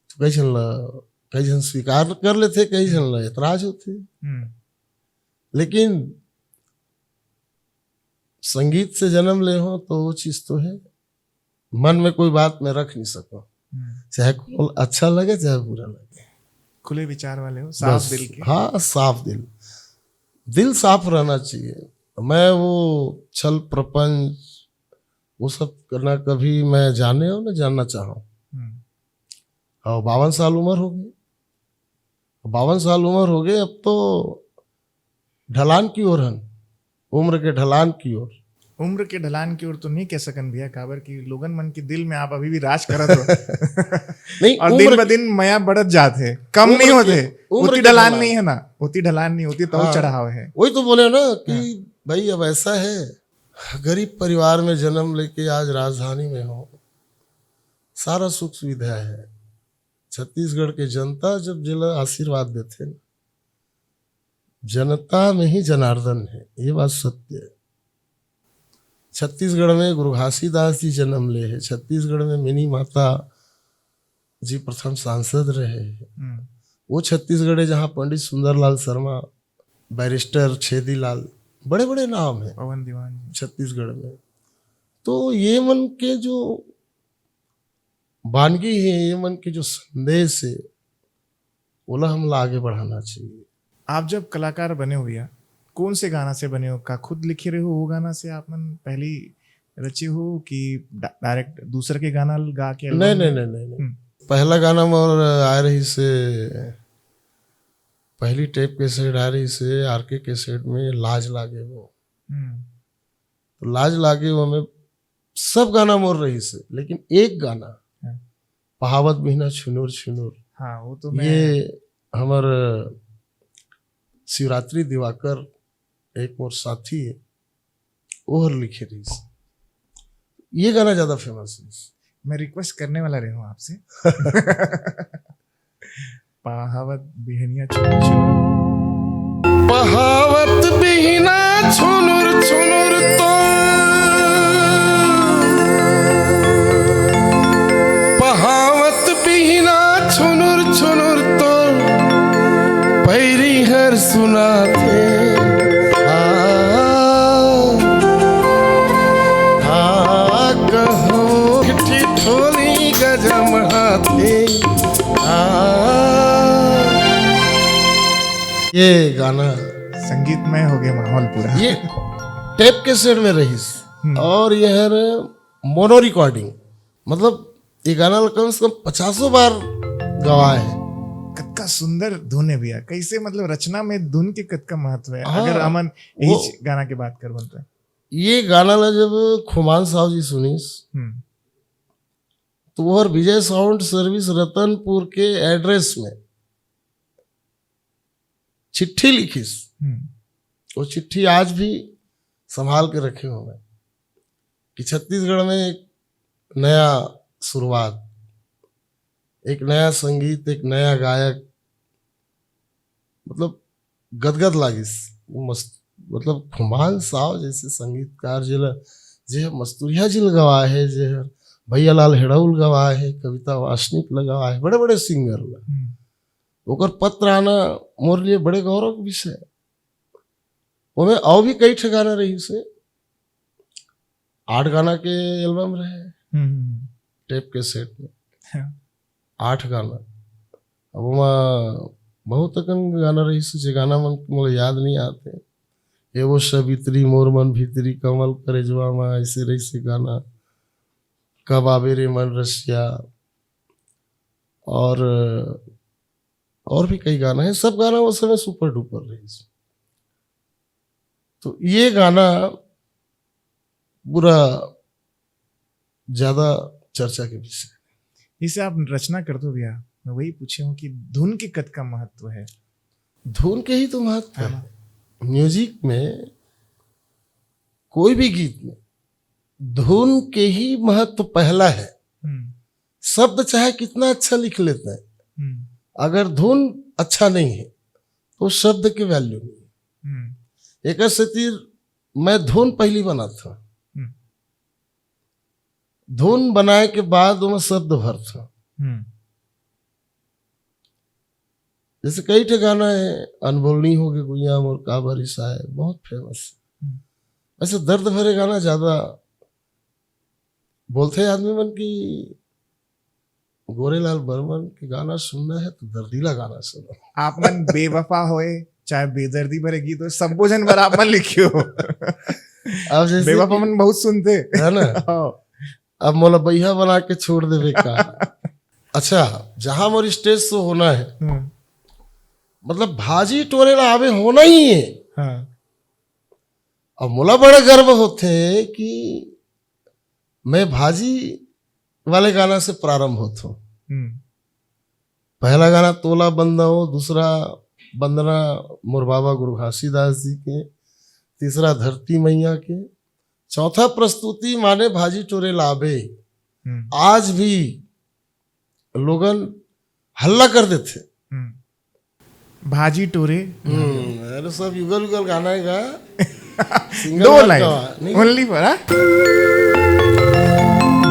तो कई जन ला, कई जन स्वीकार कर लेते, कई जन ला एतराज होते। हम्म। लेकिन संगीत से जन्म ले हो तो वो चीज तो है, मन में कोई बात मैं रख नहीं सकूं, हम्म। चाहे कौन अच्छा लगे चाहे बुरा लगे। खुले विचार वाले हो, साफ बस, दिल के। हाँ, साफ दिल, दिल साफ रहना चाहिए। मैं वो छल प्रपंच, वो सब करना कभी मैं जाने और ना जानना चाहूँ। हम्म। और बावन साल उम्र हो गई, बावन साल उम्र हो गई, अब तो ढलान की ओर हन, उम्र के ढलान की ओर। उम्र के ढलान की ओर तो नहीं कह सकन भैया, काबर कि लोगन मन के दिल में आप अभी भी राज करत हो। नहीं, और उम्र दिन ब दिन मया बढ़त जात है, कम उम्र नहीं के- होते। उम्र उतनी के ढलान ढलान। नहीं है ना, उतनी ढलान नहीं होती, तो हाँ। चढ़ाव है। वही तो बोले ना कि भाई, अब ऐसा है, गरीब परिवार में जन्म लेके आज राजधानी में हो, सारा सुख सुविधा है। छत्तीसगढ़ के जनता जब जेला आशीर्वाद देथे ना, जनता में ही जनार्दन है, ये बात सत्य है। छत्तीसगढ़ में गुरु घासीदास जी जन्म ले है, छत्तीसगढ़ में मिनी माता जी प्रथम सांसद रहे हैं। हम्म, वो छत्तीसगढ़ है जहाँ पंडित सुंदरलाल शर्मा, बैरिस्टर छेदीलाल, बड़े बड़े नाम हैं पवन दीवान जी। छत्तीसगढ़ में। तो ये मन के जो बानगी है, ये मन के जो संदेश है, ओला हमला आगे बढ़ाना चाहिए। आप जब कलाकार बने हो भैया, कौन से गाना से बने हो? का खुद लिखे रहे हो वो गाना से आप मन पहली रचे हो कि डा-, डायरेक्ट दूसर के गाना गा के नहीं album नहीं में? नहीं नहीं नहीं। हम्म। पहला गाना मोर आए रहिस, पहली टेप कैसेट आए रहिस आरके कैसेट में, लाज लागे वो। हम्म, तो लाज लागे वो में सब गाना मोर रहिस, लेकिन एक गाना हम्म। पहावत बिहना छुनुर छुनुर, हाँ, वो तो मैं ये हमर शिवरात्रि दिवाकर एक मोर साथी है, ओहर लिखे रहिस। ये गाना ज्यादा फेमस है। मैं रिक्वेस्ट करने वाला रहे हूँ आपसे। पहावत बिहनिया छुनुर छुनुर। पहावत बिहना छुनुर छुनुर तो, पहावत बिहना छुनुर छुनुर तो, पैरी हर सुनाथे। आ, आ, कहो ठिठोली गजमहाथे। आ, ये गाना संगीतमय हो गया माहौल पूरा। ये टेप कैसेट में रहिस हम्म। और ये हर मोनो रिकॉर्डिंग, मतलब ये गाना ल कम से कम पचासों बार गवाए है। कतका सुंदर धुन है भैया। कैसे, मतलब, रचना में धुन के कतका महत्व है? हाँ, अगर हमन वो- इस गाना की बात करबन तो। ये गाना ला जब खुमान साहब जी सुनिस हम्म, तो वो हर विजय साउंड सर्विस रतनपुर के एड्रेस में चिट्ठी लिखिस। हम्म, वो चिट्ठी आज भी संभाल के रखे हुए हैं कि छत्तीसगढ़ में एक नया शुरुआत, एक नया संगीत, एक नया गायक, मतलब गदगद लागिस। वो मस्त, मतलब खुमान साहब जैसे संगीतकार जेला, जे मस्तुरिया जी ल गवाए है, जे भैया लाल हेड़ऊ ल गवाए है, कविता वासनिक ल गवाए है, बड़े बड़े सिंगर ला, हम्म, ओकर पत्र आना मोर लिए बड़े गौरव के विषय है। ओमे अउ भी कई ठे गाना रहिस हे, आठ गाना के एल्बम रहे हम्म, हम्म, टेप के सेट में। हाँ। आठ गाना। अब ओमा बहुत अकन गाना रहिस हे, जे गाना मन मोला याद नहीं आते। ए वो सबितरी, मोर मन भीतरी, कमल करेजवा मा, ऐसे रहिस हे गाना, कब आबे रे मन रसिया, और, और भी कई गाना है। सब गाना उस समय सुपर डुपर रहिस। तो ये गाना पूरा ज्यादा चर्चा के विषय। जैसे आप रचना करते हो भैया, मैं वही पूछे हूँ कि धुन के कतका महत्व है? धुन के ही तो महत्व है है। ना? म्यूजिक में, कोई भी गीत में धुन के ही महत्व पहला है। हम्म, शब्द चाहे कितना अच्छा लिख लेते हैं, हम्म, अगर धुन अच्छा नहीं है तो शब्द के वैल्यू नहीं है। हम्म, एक सेती मैं धुन पहली बनाता हूँ, हम्म, धुन बनाए के बाद ओमा शब्द भरता हूँ। हम्म, जैसे कई ठे गाना है, अनबोलनी हो गए गुइया मोर का बारिश आए, बहुत फेमस। हम्म। वैसे दर्द भरे गाना ज्यादा बोलते हैं आदमी मन की गोरेलाल बर्मन के गाना सुनना है तो दर्दीला गाना सुनो। आप मन बेवफा होए चाहे बेदर्दी भरे गीत हो, सब्बो झन बर आप मन लिखे हो। अब जैसे बेवफा कि- मन बहुत सुनते। है ना, हाँ। अब मोला बैहा बना के छोड़ देवे का। अच्छा, जहां मोर स्टेज शो होना है, हम्म, मतलब भाजी टोरे ला आवे होना ही है। हाँ। अब मोला बड़ा गर्व होते कि मैं भाजी वाले गाना से प्रारंभ होता हूँ। हम्म, पहला गाना तोला बंदा हो, दूसरा वंदना मोर बाबा गुरु घासीदास जी के, तीसरा धरती मैया के, चौथा प्रस्तुति माने भाजी टोरे लाबे। हम्म, आज भी लोगन हल्ला कर देथे। हम्म। भाजी टोरे। हम्म, अरे सब युगल युगल गाना हे गा। Single दो line, only for, हाँ?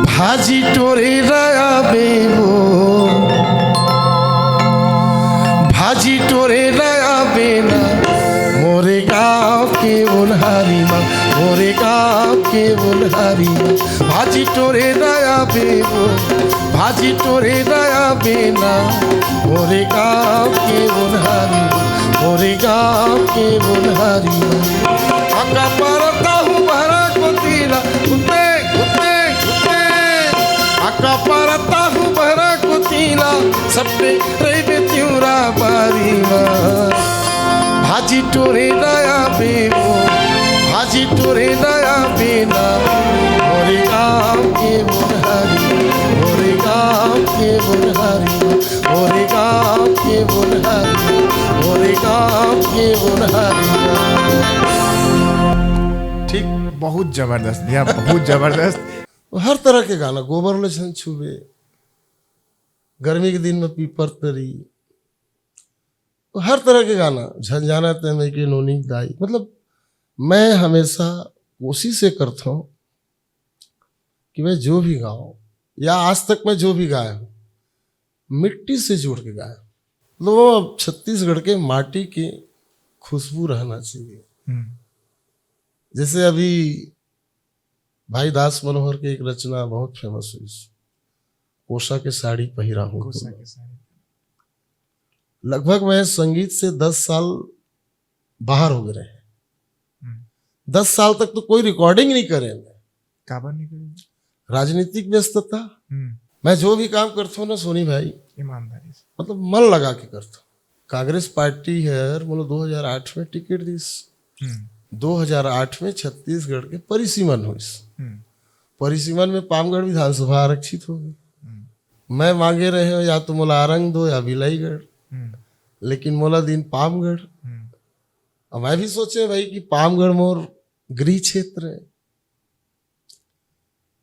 भाजी टोरे रया बेबो, भाजी टोरे रया बेना, मोरे गाँव के ओन्हारी मा, मोरे गाँव के ओन्हारी मा, भाजी टोरे रया बेबो, भाजी टोरे रया बेना, मोरे गाँव के ओन्हारी, मोरे गाँव के ओन्हारी। अका परता हूँ भरा कोतीला, उते, उते, उते। अका परता हूँ भरा कोतीला, सबके रहिबे तिउरा बारी मा। भाजी टोरे नया बेबो, भाजी टोरे नया बेना, मोरे गाँव के ओन्हारी, मोरे गाँव के ओन्हारी, मोरे गाँव के ओन्हारी, मोरे गाँव के ओन्हारी। ठीक। बहुत जबरदस्त भैया, बहुत जबरदस्त। हर तरह के गाना, गोबर ले झन छुबे, गर्मी के दिन में पीपर तरी, तो हर तरह के गाना, झन जाना ते मैं के नोनी दाई, मतलब मैं हमेशा कोशिश ये करता हूँ कि मैं जो भी गाऊँ या आज तक मैं जो भी गाया हूँ, मिट्टी से जोड़ के गाया हूँ। मतलब वो छत्तीसगढ़ के माटी की खुशबू रहना चाहिए। हम्म। जैसे अभी भाई दास मनोहर के एक रचना बहुत फेमस हुई, कोसा के साड़ी पहिरा हूँ कोसा तुला। के साड़ी। लगभग मैं संगीत से दस साल बाहर हो गए रहे। हम्म। दस साल तक तो कोई रिकॉर्डिंग नहीं करे मैं। काबर नहीं करे? राजनीतिक व्यस्तता। हम्म। मैं जो भी काम करता हूँ ना सोनी भाई, ईमानदारी से। मतलब मन लगा के करता हूँ। कांग्रेस पार्टी हर मोला दो हज़ार आठ में टिकट दिस। हम्म। दो हज़ार आठ में छत्तीसगढ़ के परिसीमन होइस। हम्म। परिसीमन में पामगढ़ विधानसभा आरक्षित हो गई। हम्म। मैं मांगे रहे हो या तो मोला आरंग दो या बिलाईगढ़, हम्म। लेकिन मोला दिन पामगढ़। हम्म। अब मैं भी सोचे भाई कि पामगढ़ मोर गृह क्षेत्र है,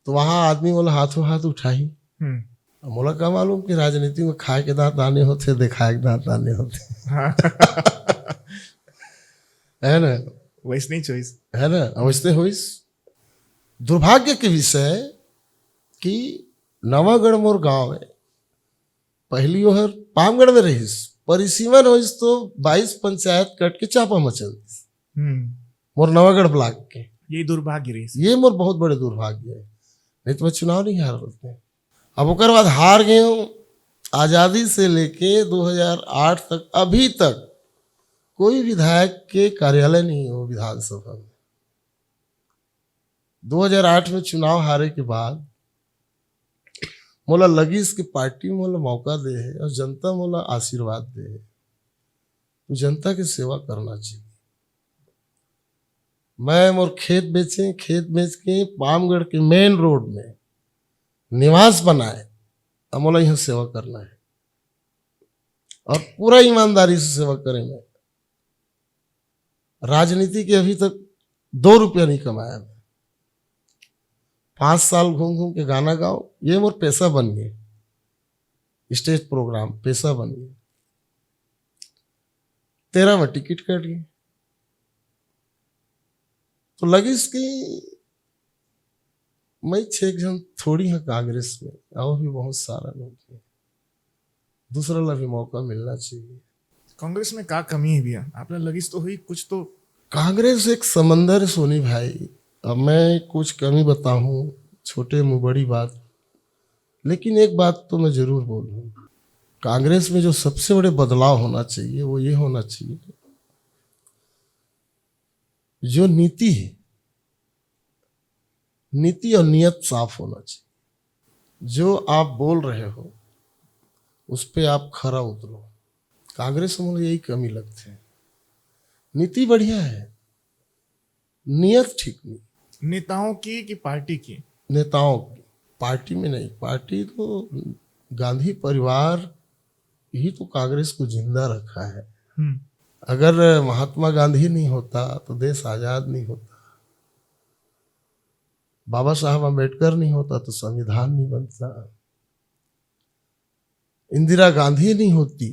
तो वहां आदमी मोला हाथों हाथ उठाही। हम्म। अब मोला का मालूम कि राजनीति में खाए के दांत आने होते, दिखाए के दांत आने होते। हाँ। है ना? वैसने ही चॉइस। है ना? अवश्य होइस। दुर्भाग्य के विषय कि नवागढ़ मोर गांव है, पहली ओहर पामगढ़ में रहिस, परिसीमन होइस तो बाईस पंचायत कट के चापा मचल दिस। हम्म। मोर नवागढ़ ब्लॉक के। ये दुर्भाग्य रहिस। ये मोर बहुत बड़े दुर्भाग्य है, नहीं तो मैं चुनाव नहीं हार होते। अब ओकर बाद हार गए हूँ। आजादी से लेके दो हज़ार आठ तक, अभी तक कोई विधायक के कार्यालय नहीं हो विधानसभा में। दो हज़ार आठ में चुनाव हारे के बाद मोला लगिस कि पार्टी मोला मौका दे है और जनता मोला आशीर्वाद दे है, तो जनता की सेवा करना चाहिए। मैं मोर खेत बेचे, खेत बेच के पामगढ़ के मेन रोड में निवास बनाए, अब मोला यहाँ सेवा करना है और पूरा ईमानदारी से सेवा करे मैं। राजनीति के अभी तक दो रुपया नहीं कमाया मैं। पांच साल घूम घूम के गाना गाओ, ये मोर पैसा बन गए, स्टेज प्रोग्राम पैसा बन गए। तेरह में टिकट कट गए, तो लगिस कि मैं छह झन थोड़ी है कांग्रेस में, और भी बहुत सारा लोग हैं। दूसरा ला भी मौका मिलना चाहिए। कांग्रेस में का कमी है भैया? आपने लगिस तो हुई कुछ तो। कांग्रेस एक समंदर है सोनी भाई, अब मैं कुछ कमी बताऊं, छोटे मुंह बड़ी बात, लेकिन एक बात तो मैं जरूर बोलूं, कांग्रेस में जो सबसे बड़े बदलाव होना चाहिए वो ये होना चाहिए, जो नीति है, नीति और नियत साफ होना चाहिए। जो आप बोल रहे हो उस पे आप खरा उतरो। कांग्रेस में मुझे यही कमी लगती है। नीति बढ़िया है, नियत ठीक नहीं। नेताओं की कि पार्टी की? नेताओं की, पार्टी में नहीं। पार्टी तो गांधी परिवार ही तो कांग्रेस को जिंदा रखा है। हम्म। अगर महात्मा गांधी नहीं होता तो देश आजाद नहीं होता, बाबा साहब अम्बेडकर नहीं होता तो संविधान नहीं बनता। इंदिरा गांधी नहीं होती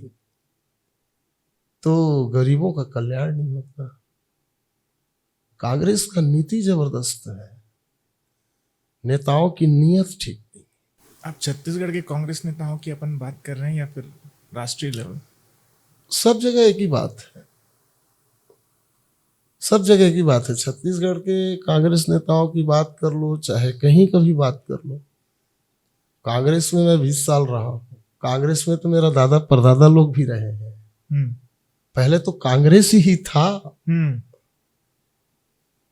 तो गरीबों का कल्याण नहीं होता। कांग्रेस का नीति जबरदस्त है, नेताओं की नीयत ठीक नहीं। आप छत्तीसगढ़ के कांग्रेस नेताओं की अपन बात कर रहे हैं या फिर राष्ट्रीय लेवल? सब जगह एक ही बात है, सब जगह की बात है। छत्तीसगढ़ के कांग्रेस नेताओं की बात कर लो, चाहे कहीं का भी बात कर लो। कांग्रेस में मैं बीस साल रहा हूँ, कांग्रेस में तो मेरा दादा परदादा लोग भी रहे हैं। हम्म। पहले तो कांग्रेस ही था, हम्म।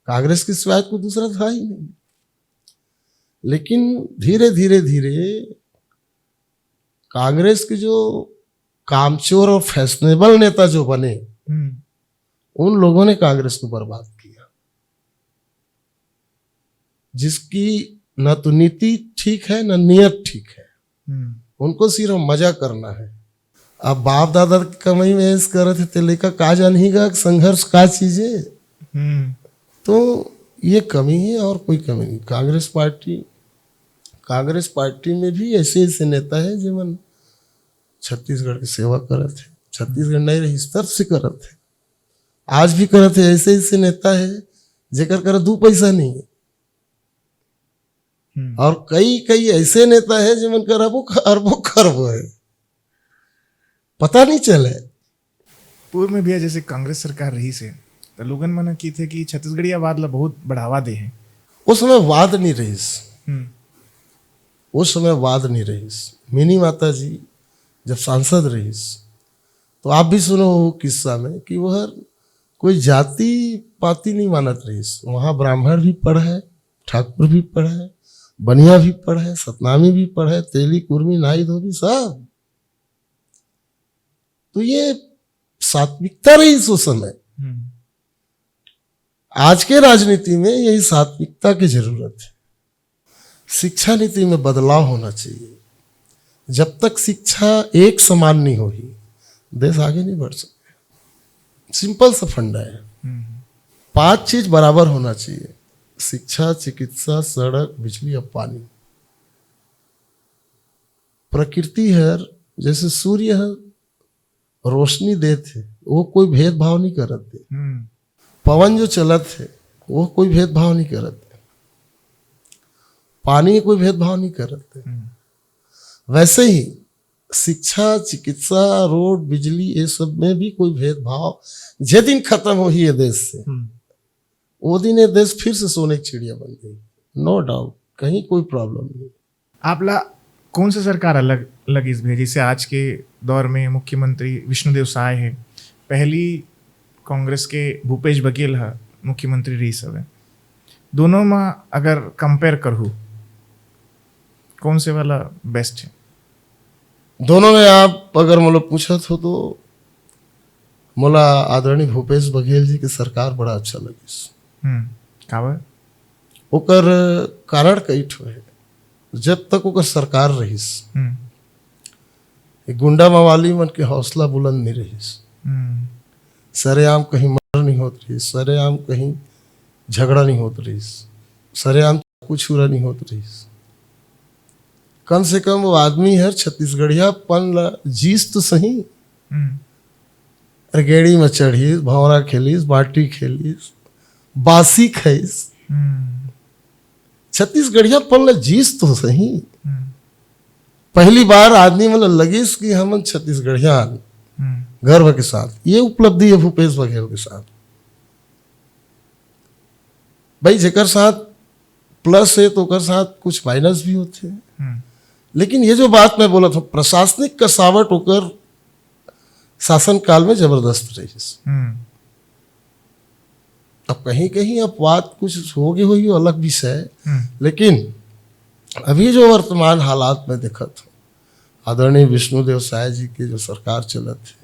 कांग्रेस के सिवाय कोई दूसरा था ही नहीं। लेकिन धीरे धीरे धीरे कांग्रेस के जो कामचोर और फैशनेबल नेता जो बने, हम्म। उन लोगों ने कांग्रेस को बर्बाद किया, जिसकी न तो नीति ठीक है, न नीयत ठीक है। हम्म। उनको सिर्फ मजा करना है। अब बाप दादा की कमाई में ऐश करत है, ते लइका का जानही गा कि संघर्ष का चीज है। हम्म। तो ये कमी है और कोई कमी नहीं। कांग्रेस पार्टी, कांग्रेस पार्टी में भी ऐसे ऐसे नेता है जेमन छत्तीसगढ़ की सेवा करत है। छत्तीसगढ़ नहीं रही, इस तरफ से करत है। आज भी करत है। ऐसे ऐसे नेता है जेकर करा दू पैसा नहीं है। हम्म। और कई कई ऐसे नेता है जेमन कर अरबों अरबों खरबों है, पता नहीं चले। पूर्व में भैया जैसे कांग्रेस सरकार रहिस हे, तो लोगन मन की थे कि छत्तीसगढ़िया वाद ला बहुत बढ़ावा दे हे। उस समय वाद नहीं रहिस, हम्म। उस समय वाद नहीं रहिस। मिनी माता जी जब सांसद रहिस, तो आप भी सुनो हो किस्सा में कि वह कोई जाति पाति नहीं मानत रहिस। वहाँ ब्राह्मण भी पढ़े, ठाकुर भी पढ़े, बनिया भी पढ़े, सतनामी भी पढ़े, तेली कुर्मी, नाई धोबी, सब। तो ये सात्विकता रहिस उस समय। हम्म। आज के राजनीति में यही सात्विकता की जरूरत है। शिक्षा नीति में बदलाव होना चाहिए। जब तक शिक्षा एक समान नहीं होगी, देश आगे नहीं बढ़ सकता। सिंपल सा फंडा है। हम्म। पांच चीज बराबर होना चाहिए: शिक्षा, चिकित्सा, सड़क, बिजली और पानी। प्रकृति हर, जैसे सूर्य हर रोशनी देत हे, वो कोई भेदभाव नहीं करत हे। हम्म। पवन जो चलत हे, वो कोई भेदभाव नहीं करत हे। पानी कोई भेदभाव नहीं करत हे। हम्म। वैसे ही शिक्षा, चिकित्सा, रोड, बिजली, ये सब में भी कोई भेदभाव जे दिन खत्म होही ये देश से, हम्म। वो दिन ये देश फिर से सोने की चिड़िया बन जाही, नो डाउट, कहीं कोई प्रॉब्लम नहीं। आपला कौन सा सरकार अलग लगिस भैया? जैसे आज के दौर में मुख्यमंत्री विष्णुदेव साय हे, पहली कांग्रेस के भूपेश बघेल ह मुख्यमंत्री रहिस हवे, दोनों में अगर कंपेयर करहू, कौन से वाला बेस्ट हे? दोनों में आप अगर मोला पूछत हो तो मोला आदरणीय भूपेश बघेल जी के सरकार बड़ा अच्छा लगिस। हम्म। काबर? ओकर कारण कई ठो हे। जब तक ओकर सरकार रहिस, हम्म। ये गुंडा मवाली मन के हौसला बुलंद नहीं रहिस। हम्म। सरेआम कहीं मर्डर नहीं होत रहिस, सरेआम कहीं झगड़ा नहीं होत रहिस, सरेआम कुछ छुरा नहीं होत रहिस। कम से कम वो आदमी हर छत्तीसगढ़ियापन ला जीस तो सही। हम्म। अरे गेड़ी में चढ़िस, भौंरा खेलिस, बाटी खेलिस, बासी खाइस। हम्म। छत्तीसगढ़ियापन ला जीस तो सही। हम्म। पहली बार आदमी मन ला लगिस कि हमन छत्तीसगढ़िया हन, हम्म। गर्व के साथ। ये उपलब्धि है भूपेश बघेल के साथ। भाई, जेकर साथ प्लस है तो ओकर साथ कुछ माइनस भी होते हैं। हम्म। लेकिन ये जो बात मैं बोलत हूँ, प्रशासनिक कसावट ओकर शासनकाल में जबरदस्त रहिस। हम्म। अब कहीं कहीं अपवाद कुछ हो गए होही, वो अलग विषय है। हम्म। लेकिन अभी जो वर्तमान हालात में देखत हूँ, आदरणीय विष्णुदेव साय जी के जो सरकार चलत है,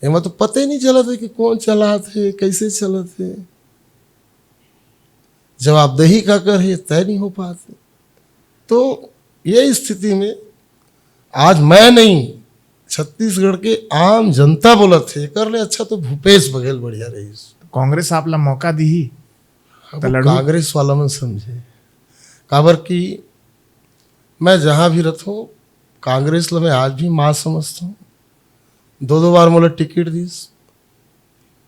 एमा तो पता ही नहीं चलत है कि कौन चलात है, कैसे चलत है। जवाबदेही काकर है, तय नहीं हो पात है। तो ये स्थिति में आज मैं नहीं, छत्तीसगढ़ के आम जनता बोलत है, एकर ले अच्छा तो भूपेश बघेल बढ़िया रहिस। कांग्रेस आप ला मौका दीही? अब तो लड़ू। कांग्रेस वाला मन समझे, काबर कि मैं जहाँ भी रहता हूँ, कांग्रेस ल मैं आज भी माँ समझता हूँ। दो दो बार मोला टिकट दीस।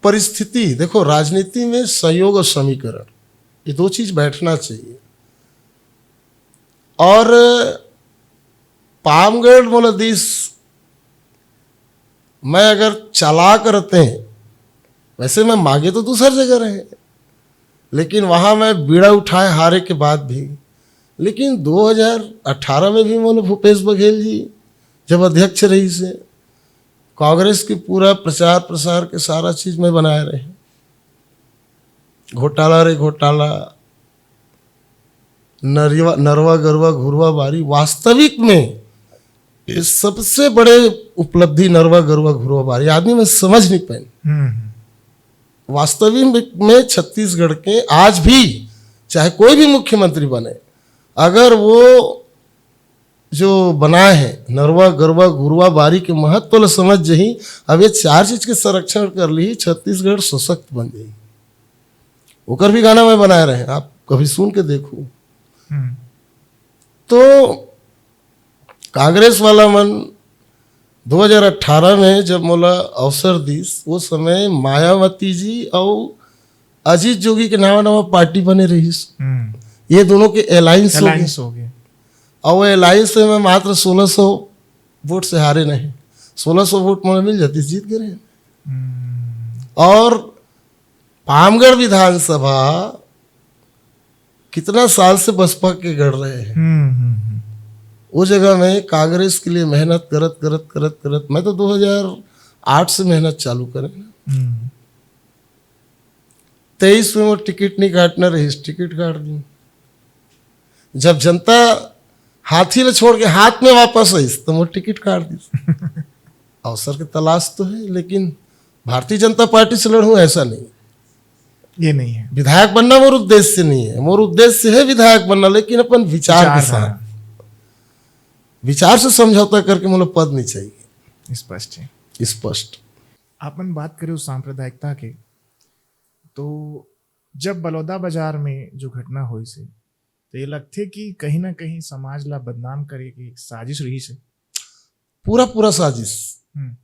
परिस्थिति देखो, राजनीति में संयोग और समीकरण, ये दो चीज बैठना चाहिए। और पामगढ़ मोला दीस, मैं अगर चालाक रहते हैं, वैसे मैं मांगे तो दूसर जगह रहे, लेकिन वहां मैं बीड़ा उठाए हारे के बाद भी। लेकिन दो हज़ार अठारह में भी मोला भूपेश बघेल जी जब अध्यक्ष रहिस हे, कांग्रेस के पूरा प्रचार प्रसार के सारा चीज मैं बनाए रहे। घोटाला रे घोटाला, नरिवा नरवा गरवा घुरवा बारी, वास्तविक में ये सबसे बड़े उपलब्धि नरवा गरवा घुरवा बारी। आदमी मन समझ नहीं पाए। हम्म, हम्म। वास्तविक में, में छत्तीसगढ़ के आज भी चाहे कोई भी मुख्यमंत्री बने, अगर वो जो बनाए हे नरवा गरवा घुरवा बारी के महत्व ल समझ जही, अब ये चार चीज के संरक्षण कर ली, छत्तीसगढ़ सशक्त बन जाही। ओकर भी गाना मैं बनाए रहे, आप कभी सुन के देखो। हम्म। तो कांग्रेस वाला मन दो हज़ार अठारह में जब मोला अवसर दीस, वो समय मायावती जी और अजीत जोगी के नवा नवा पार्टी बने रहिस। हम्म। ये दोनों के अलायंस हो गए। अलायंस हो गए। और वो अलायंस में मैं मात्र सोलह सौ वोट से हारे नहीं, सोलह सौ वोट मोला मिल जाती, जीत गए रहे। हम्म। और पामगढ़ विधानसभा कितना साल से बसपा के गढ़ रहे हैं, हम्म, हम्म, हम्म। वो जगह में कांग्रेस के लिए मेहनत करत करत करत करत मैं तो दो हज़ार आठ से मेहनत चालू करे। हम्म। तेईस में वो टिकट नहीं काटना रहिस, टिकट काट दी। जब जनता हाथी ल छोड़ के हाथ में वापस आइस तो वो टिकट काट दी। अवसर की तलाश तो है, लेकिन भारतीय जनता पार्टी से लड़ूं, ऐसा नहीं। ये नहीं है। विधायक बनना मोर उद्देश्य नहीं है, मोर उद्देश्य है विधायक बनना, लेकिन अपन विचार के विचारधारा। साथ। विचार से समझौता करके मोला पद नहीं चाहिए। स्पष्ट है। स्पष्ट। अपन बात करें उस सांप्रदायिकता के, तो जब बलौदा बाजार में जो घटना होइस हे, तो ये लगथे कि कहीं ना कहीं समाज ला बदनाम करे के एक साजिश रहिस हे। पूरा पूरा साजिश। हम्म।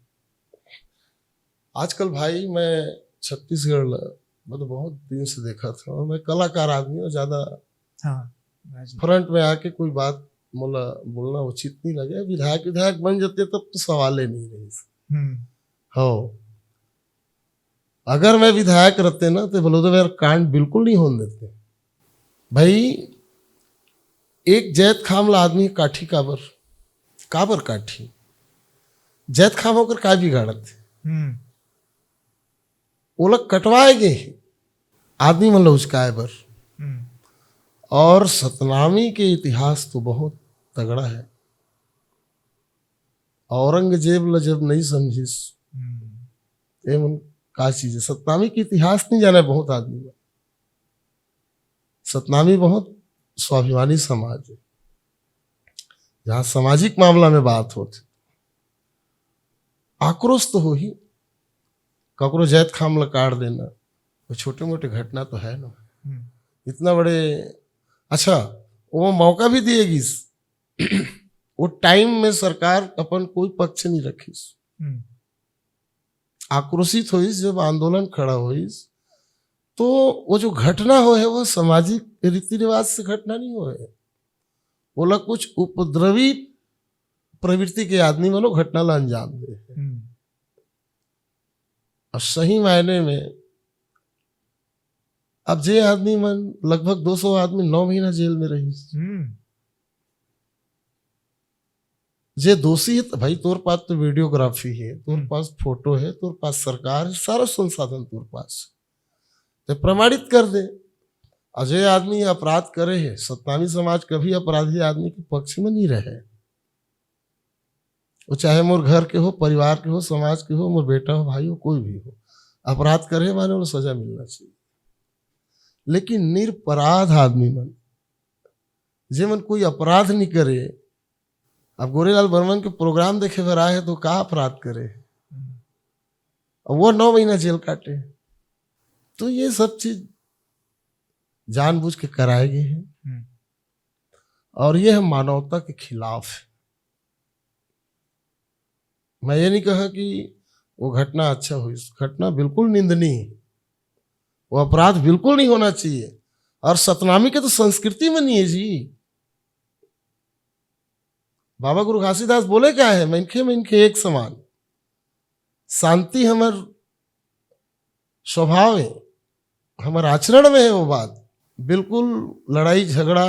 आजकल भाई मैं छत्तीसगढ़ ल-, मतलब बहुत दिन से देखा था, मैं कलाकार आदमी हूँ, ज्यादा हाँ, राजनीति। फ्रंट में आके कोई बात मोला बोलना उचित नहीं लगे। विधायक विधायक बन जाते तब तो सवाल ही नहीं रही। हम्म। हो, अगर मैं विधायक रहते ना तो बलौदा बाजार कांड बिल्कुल नहीं होने देते भाई। एक जैतखाम ला आदमी काठी काबर, काबर काठी? जैतखाम होकर का बिगाड़त हे? हम्म। ओला कटवाए गए हे आदमी मन ला उचकाए बर। हम्म। और सतनामी के इतिहास तो बहुत तगड़ा है। औरंगजेब ला जब नहीं समझिस, हम्म। ये मन का चीज है? सतनामी के इतिहास नहीं जाना है बहुत आदमी मन। सतनामी बहुत स्वाभिमानी समाज है, जहाँ सामाजिक मामला में बात होथे। आक्रोश तो होही, ककरो जैतखाम ला काट देना, वो छोटे मोटे घटना तो है ना। हम्म। इतना बड़े, अच्छा, वो मौका भी दिए गिस, वो टाइम में सरकार अपन कोई पक्ष नहीं रखिस। हम्म। आक्रोशित होइस, जब आंदोलन खड़ा होइस, तो वो जो घटना होहे, वो सामाजिक रीति रिवाज से घटना नहीं होहे, ओला कुछ उपद्रवी प्रवृत्ति के आदमी मन वो घटना ला अंजाम दे। हम्म। और सही मायने में अब जे आदमी मन, लगभग दो सौ आदमी नौ महीना जेल में रहिस। हम्म। जे दोषी है, तो भाई, तोर पास तो वीडियोग्राफी है, तोर हम्म। पास फोटो है, तोर पास सरकार है, सारा संसाधन तोर पास है, तो प्रमाणित कर दे। और जे आदमी अपराध करे है, सतनामी समाज कभी अपराधी आदमी के पक्ष में नहीं रहे। वो चाहे मोर घर के हो, परिवार के हो, समाज के हो, मोर बेटा हो, भाई हो, कोई भी हो, अपराध करे माने ओला सजा मिलना चाहिए। लेकिन निरपराध आदमी मन, जे मन कोई अपराध नहीं करे, अब गोरेलाल बर्मन के प्रोग्राम देखे बर आए हैं तो का अपराध करे? अब वो नौ महीना जेल काटे। तो ये सब चीज जानबूझ के कराए गए हैं हम्म। और ये है मानवता के खिलाफ है। मैं ये नहीं कहा कि वो घटना अच्छा हुई, घटना बिल्कुल निंदनीय है, वो अपराध बिल्कुल नहीं होना चाहिए। और सतनामी के तो संस्कृति में नहीं है जी। बाबा गुरु घासीदास बोले क्या है, मनखे मनखे एक समान। शांति हमर स्वभाव है, हमर आचरण में है वो बात। बिल्कुल लड़ाई झगड़ा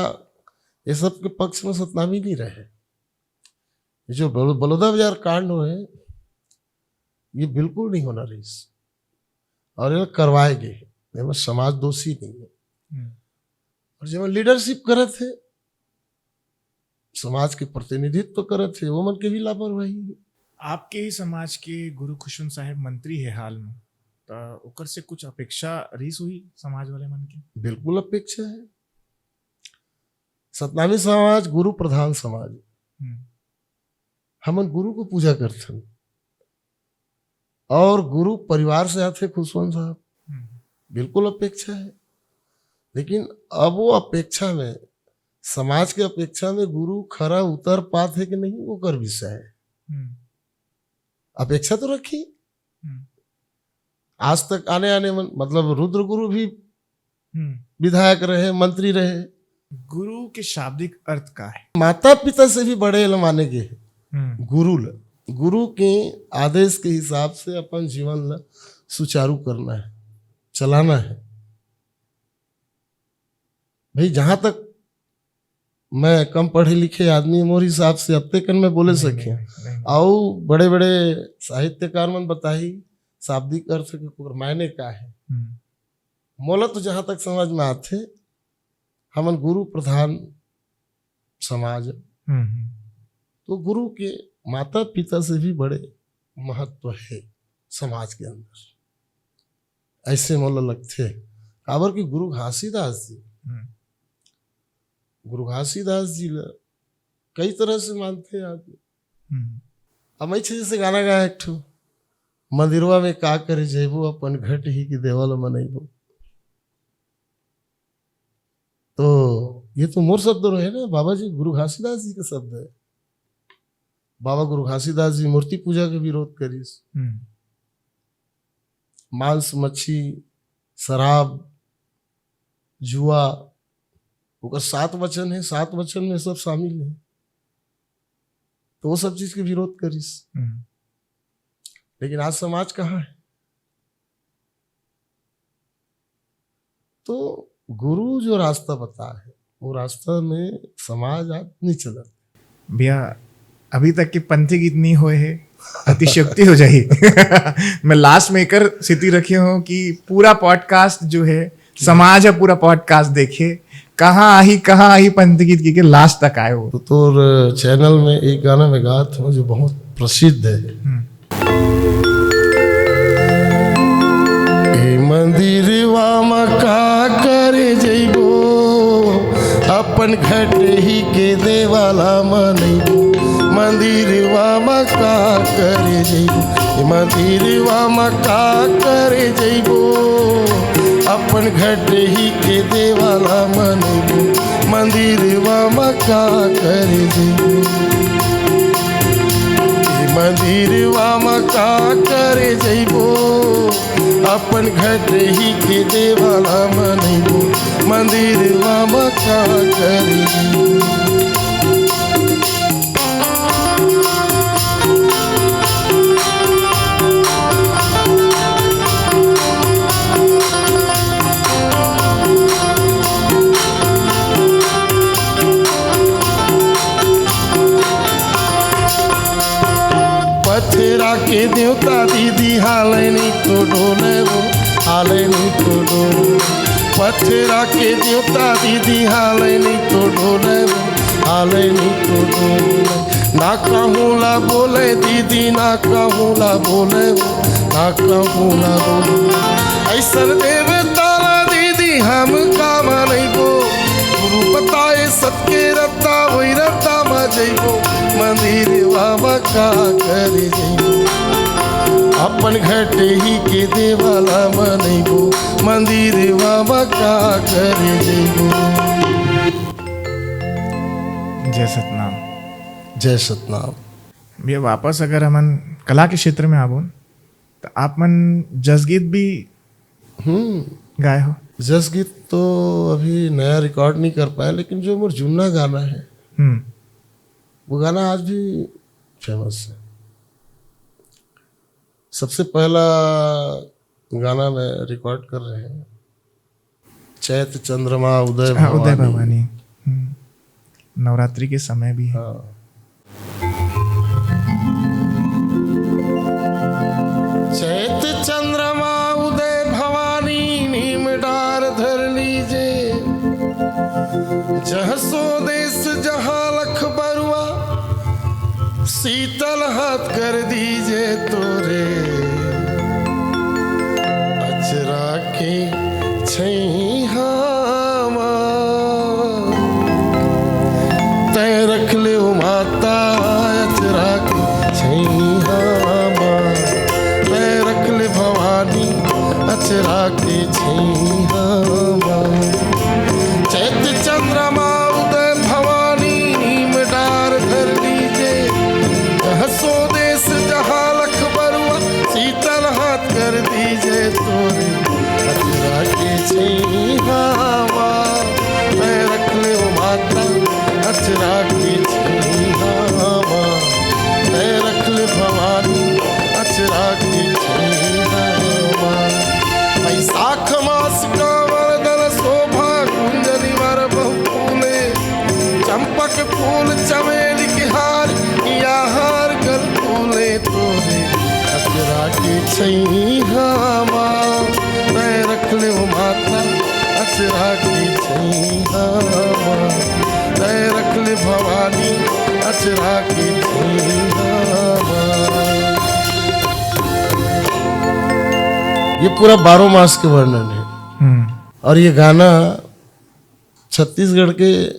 ये सब के पक्ष में सतनामी नहीं रहे। ये जो बल-, बलौदा बाजार कांड हुए, ये बिल्कुल नहीं होना रहीस। और ये करवाए गए, एमा समाज दोषी नहीं है। हम्म। और जब लीडरशिप करत है, समाज के प्रतिनिधित्व करत है, वो मन के भी लापरवाही है। आपके ही समाज के गुरु खुशवंत साहेब मंत्री है हाल में, तो ओकर से कुछ अपेक्षा रीस हुई समाज वाले मन के? बिल्कुल अपेक्षा है। सतनामी समाज गुरु प्रधान समाज, हम्म। हमन गुरु को पूजा करथन और गुरु परिवार से आथे खुशवंत साहब, हम्म। बिल्कुल अपेक्षा है। लेकिन अब वो अपेक्षा में, समाज के अपेक्षा में गुरु खरा उतर पात है कि नहीं, वो कर विषय है। हम्म। अपेक्षा तो रखी। हम्म। आज तक आने आने मन, मतलब रुद्र गुरु भी हम्म। विधायक रहे, मंत्री रहे। गुरु के शाब्दिक अर्थ का है? माता पिता से भी बड़े ल माने गे हे हम्म। गुरु ल। गुरु के आदेश के हिसाब से अपन जीवन ल सुचारू करना है, चलाना है। भाई, जहां तक मैं कम पढ़े लिखे आदमी, मोर हिसाब से अत्ते कन मैं बोले नहीं, सके। नहीं, नहीं। अउ बड़े बड़े साहित्यकार मन बताही शाब्दिक अर्थ के ओकर मायने का है। हम्म। मोला तो जहां तक समझ में आथे, हमन गुरु प्रधान समाज, हम्म, हम्म। तो गुरु के माता पिता से भी बड़े महत्व है समाज के अंदर, ऐसे मोला लगथे। काबर कि गुरु घासीदास जी, हम्म। गुरु घासीदास जी ला कई तरह से मानथे आदमी। हम्म। अब मैं जैसे गाना गाया एक ठो, मंदिरवा में का करे जइबो, अपन घट ही के देवा ल मनइबो। तो ये तो मोर शब्द रहे ना, बाबा जी गुरु घासीदास जी के शब्द है। बाबा गुरु घासीदास जी मूर्ति पूजा के विरोध करिस। हम्म। मांस, मच्छी, शराब, जुआ, ओकर सात वचन है, सात वचन में सब शामिल है। तो वो सब चीज के विरोध करिस। हम्म। लेकिन आज समाज कहाँ है? तो गुरु जो रास्ता बता है, वो रास्ता में समाज आज नहीं चलत। भैया, अभी तक के पंथी गीत नहीं होए है, अतिशयोक्ति हो जाही। मैं लास्ट में एकर स्थिति रखे हूँ कि पूरा पॉडकास्ट जो है, समाज ह पूरा पॉडकास्ट देखे, कहाँ आही, कहाँ आही पंथी गीत के, के लास्ट तक आए हो। तो तोर चैनल में एक गाना मैं गात हूँ जो बहुत प्रसिद्ध है। हम्म। ए मंदिरवा म का करे जइबो, अपन घट ही के देवाला मनइबो। मंदिरवा म का करे जइबो, ए मंदिरवा म का करे जइबो, अपन घट ही के देवाला मनइबो। मंदिरवा म का करे जइबो, ए मंदिरवा म का करे जइबो, अपन घट ही के देवाला मनइबो। मंदिरवा म का करे जइबो। पथरा के देवता दीदी हाले नहीं तो डोले वो, हाले नहीं तो डोले। पथरा के देवता दीदी हाले नहीं तो डोले वो, हाले नहीं तो डोले। ना कहूँ ला बोले दीदी, ना कहूँ ला बोले वो, ना कहूँ ला बोले। ऐसन देवता ला दीदी हम का मनइबो, गुरु बताए सत के रत्ता वही रत्ता म जइबो। मंदिरवा म का करे जइबो, अपन घट ही के देवाला मनइबो। मंदिरवा म का करे जइबो। जय सतनाम। जय सतनाम। भैया, वापस अगर हमन कला के क्षेत्र में आबो, तो आप मन जसगीत भी हम्म। गाए हो? जसगीत तो अभी नया रिकॉर्ड नहीं कर पाए, लेकिन जो मोर जुन्ना गाना है, हम्म। वो गाना आज भी फेमस है। सबसे पहला गाना मैं रिकॉर्ड कर रहे हैं, चैत चंद्रमा उदय हाँ, उदय भवानी। भवानी। हम्म। नवरात्रि के समय भी है। हाँ। चैत चंद्रमा उदय भवानी, नीम डार धर लीजे। जह सो देश जहाँ लख बरुआ, शीतल हाथ कर दीजे तोरे। अचरा के छैहा मा, तै रख ले ओ माता, अचरा के छैहा मा, तै रख ले भवानी, अचरा के छैहा मा। चैत चंद्रमा उदय भवानी, नीम डार धर लीजे। जहाँ सो देश जहाँ लख बरुआ, शीतल हाथ कर दीजे तोरे। अचरा के छैहा मा, मैं रख ले ओ माता, अचरा के छैहा मा, मैं रख ले भवानी, अचरा के छैहा मा। बैसाख मास कांवर दल शोभा, कुंजनी वर बहु फूले, चंपक फूल चमेली के हार, या हार गल फूले तोरे। अचरा के छैहा मा, मैं रख ले ओ माता, अचरा के छैहा मा, मैं रख ले भवानी, अचरा के छैहा मा। ये पूरा बारह मास के वर्णन है। हम्म। और ये गाना छत्तीसगढ़ के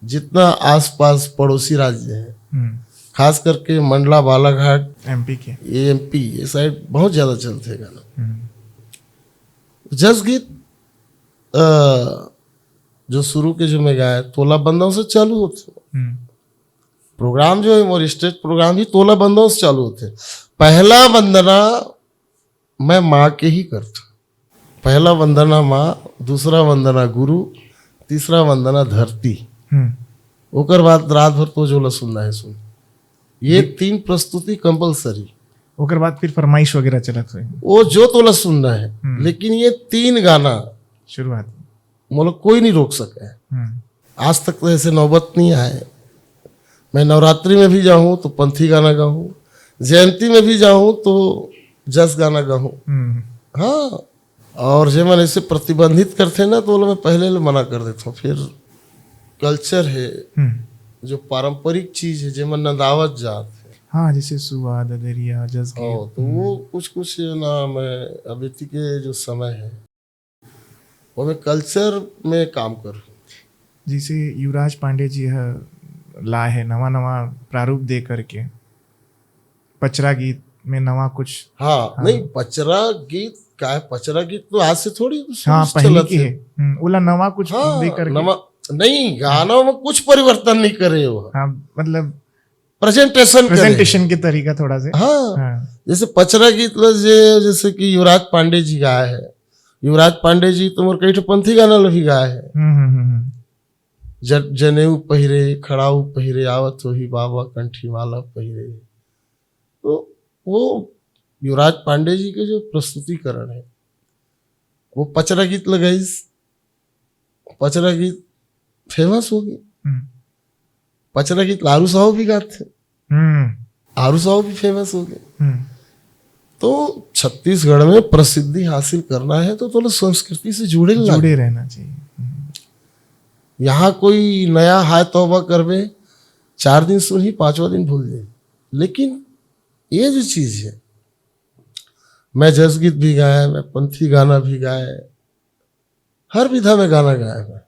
जितना आसपास पड़ोसी राज्य है, हम्म। खास करके मंडला, बालाघाट, एमपी के। ये एमपी, ये साइड बहुत ज्यादा चलते हैं गाना। हम्म। जसगीत, अ, जो शुरू के जो मैं गाया, तोला बंदों से चालू होते। हम्म। प्रोग्राम जो है, मोर स्टेज प्रोग्राम ही तोला बंदों से चालू होते। पहला वंदना मैं माँ के ही करता। पहला वंदना माँ, दूसरा वंदना गुरु, तीसरा वंदना धरती। हम्म। ओकर बाद रात भर तो जोला सुनना है सुन। ये जी। तीन प्रस्तुति कंपलसरी। ओकर बाद फिर फरमाइश वगैरह चलत होही। वो जो तोला सुनना है, हम्म। लेकिन ये तीन गाना शुरुआत। मोला कोई नहीं रोक सके है। हम्म। आज तक तो ऐसे नौबत नहीं आए। मैं नवरात्रि में भी जाऊँ तो पंथी गाना गाऊँ, जयंती में भी जाऊँ तो जस गाना गाऊँ। हम्म। हाँ, और जे मन ऐसे प्रतिबंधित करते ना, तो ओला मैं पहले ले मना कर देता हूँ। फिर कल्चर है, हम्म। जो पारंपरिक चीज है, जे मन नंदावत जात है। हाँ, जैसे सुआ, ददरिया, जस और गीत। तो वो हम्म। कुछ कुछ ना, मैं अभी के जो समय है, ओमे कल्चर में काम कर। जैसे युवराज पांडे जी ह लाए हे नवा नवा प्रारूप दे करके, पचरा गीत में नवा कुछ। हाँ, हाँ। नहीं, पचरा गीत का है? पचरा गीत तो आज से थोड़ी शुरू हाँ, से पहले चलत की हे। है। हम्म, ओला नवा कुछ हाँ, दे करके। नवा, नहीं, गाना में कुछ परिवर्तन नहीं करे हो। हाँ, मतलब प्रेजेंटेशन करे। प्रेजेंटेशन के तरीका थोड़ा से। हाँ। हाँ। जैसे पचरा गीत ला जे, जैसे कि युवराज पांडे जी गाए है। युवराज पांडे जी तो मोर कई ठो पंथी गाना ला भी गाए है। हम्म, हम्म, हम्म, हम्म। ज-, जनेऊ पहिरे, खड़ाऊ पहिरे, आवत होही बाबा कंठी माला पहिरे। तो वो युवराज पांडे जी के जो प्रस्तुतिकरण है, वो पचरा गीत लगाइस, पचरा गीत फेमस हो गए। हम्म। पचरा गीत लारू साहू भी गाते। हम्म। आरू साहू भी फेमस हो गए। हम्म। तो छत्तीसगढ़ में प्रसिद्धि हासिल करना है तो तोला संस्कृति से जुड़े ला जुड़े रहना चाहिए। हम्म। यहाँ कोई नया हाय तौबा करबे, चार दिन सुनही, पांचवा दिन भूल जाए। लेकिन ये जो चीज है, मैं जसगीत भी गाया, मैं पंथी गाना भी गाया, हर विधा में गाना गाया मैं।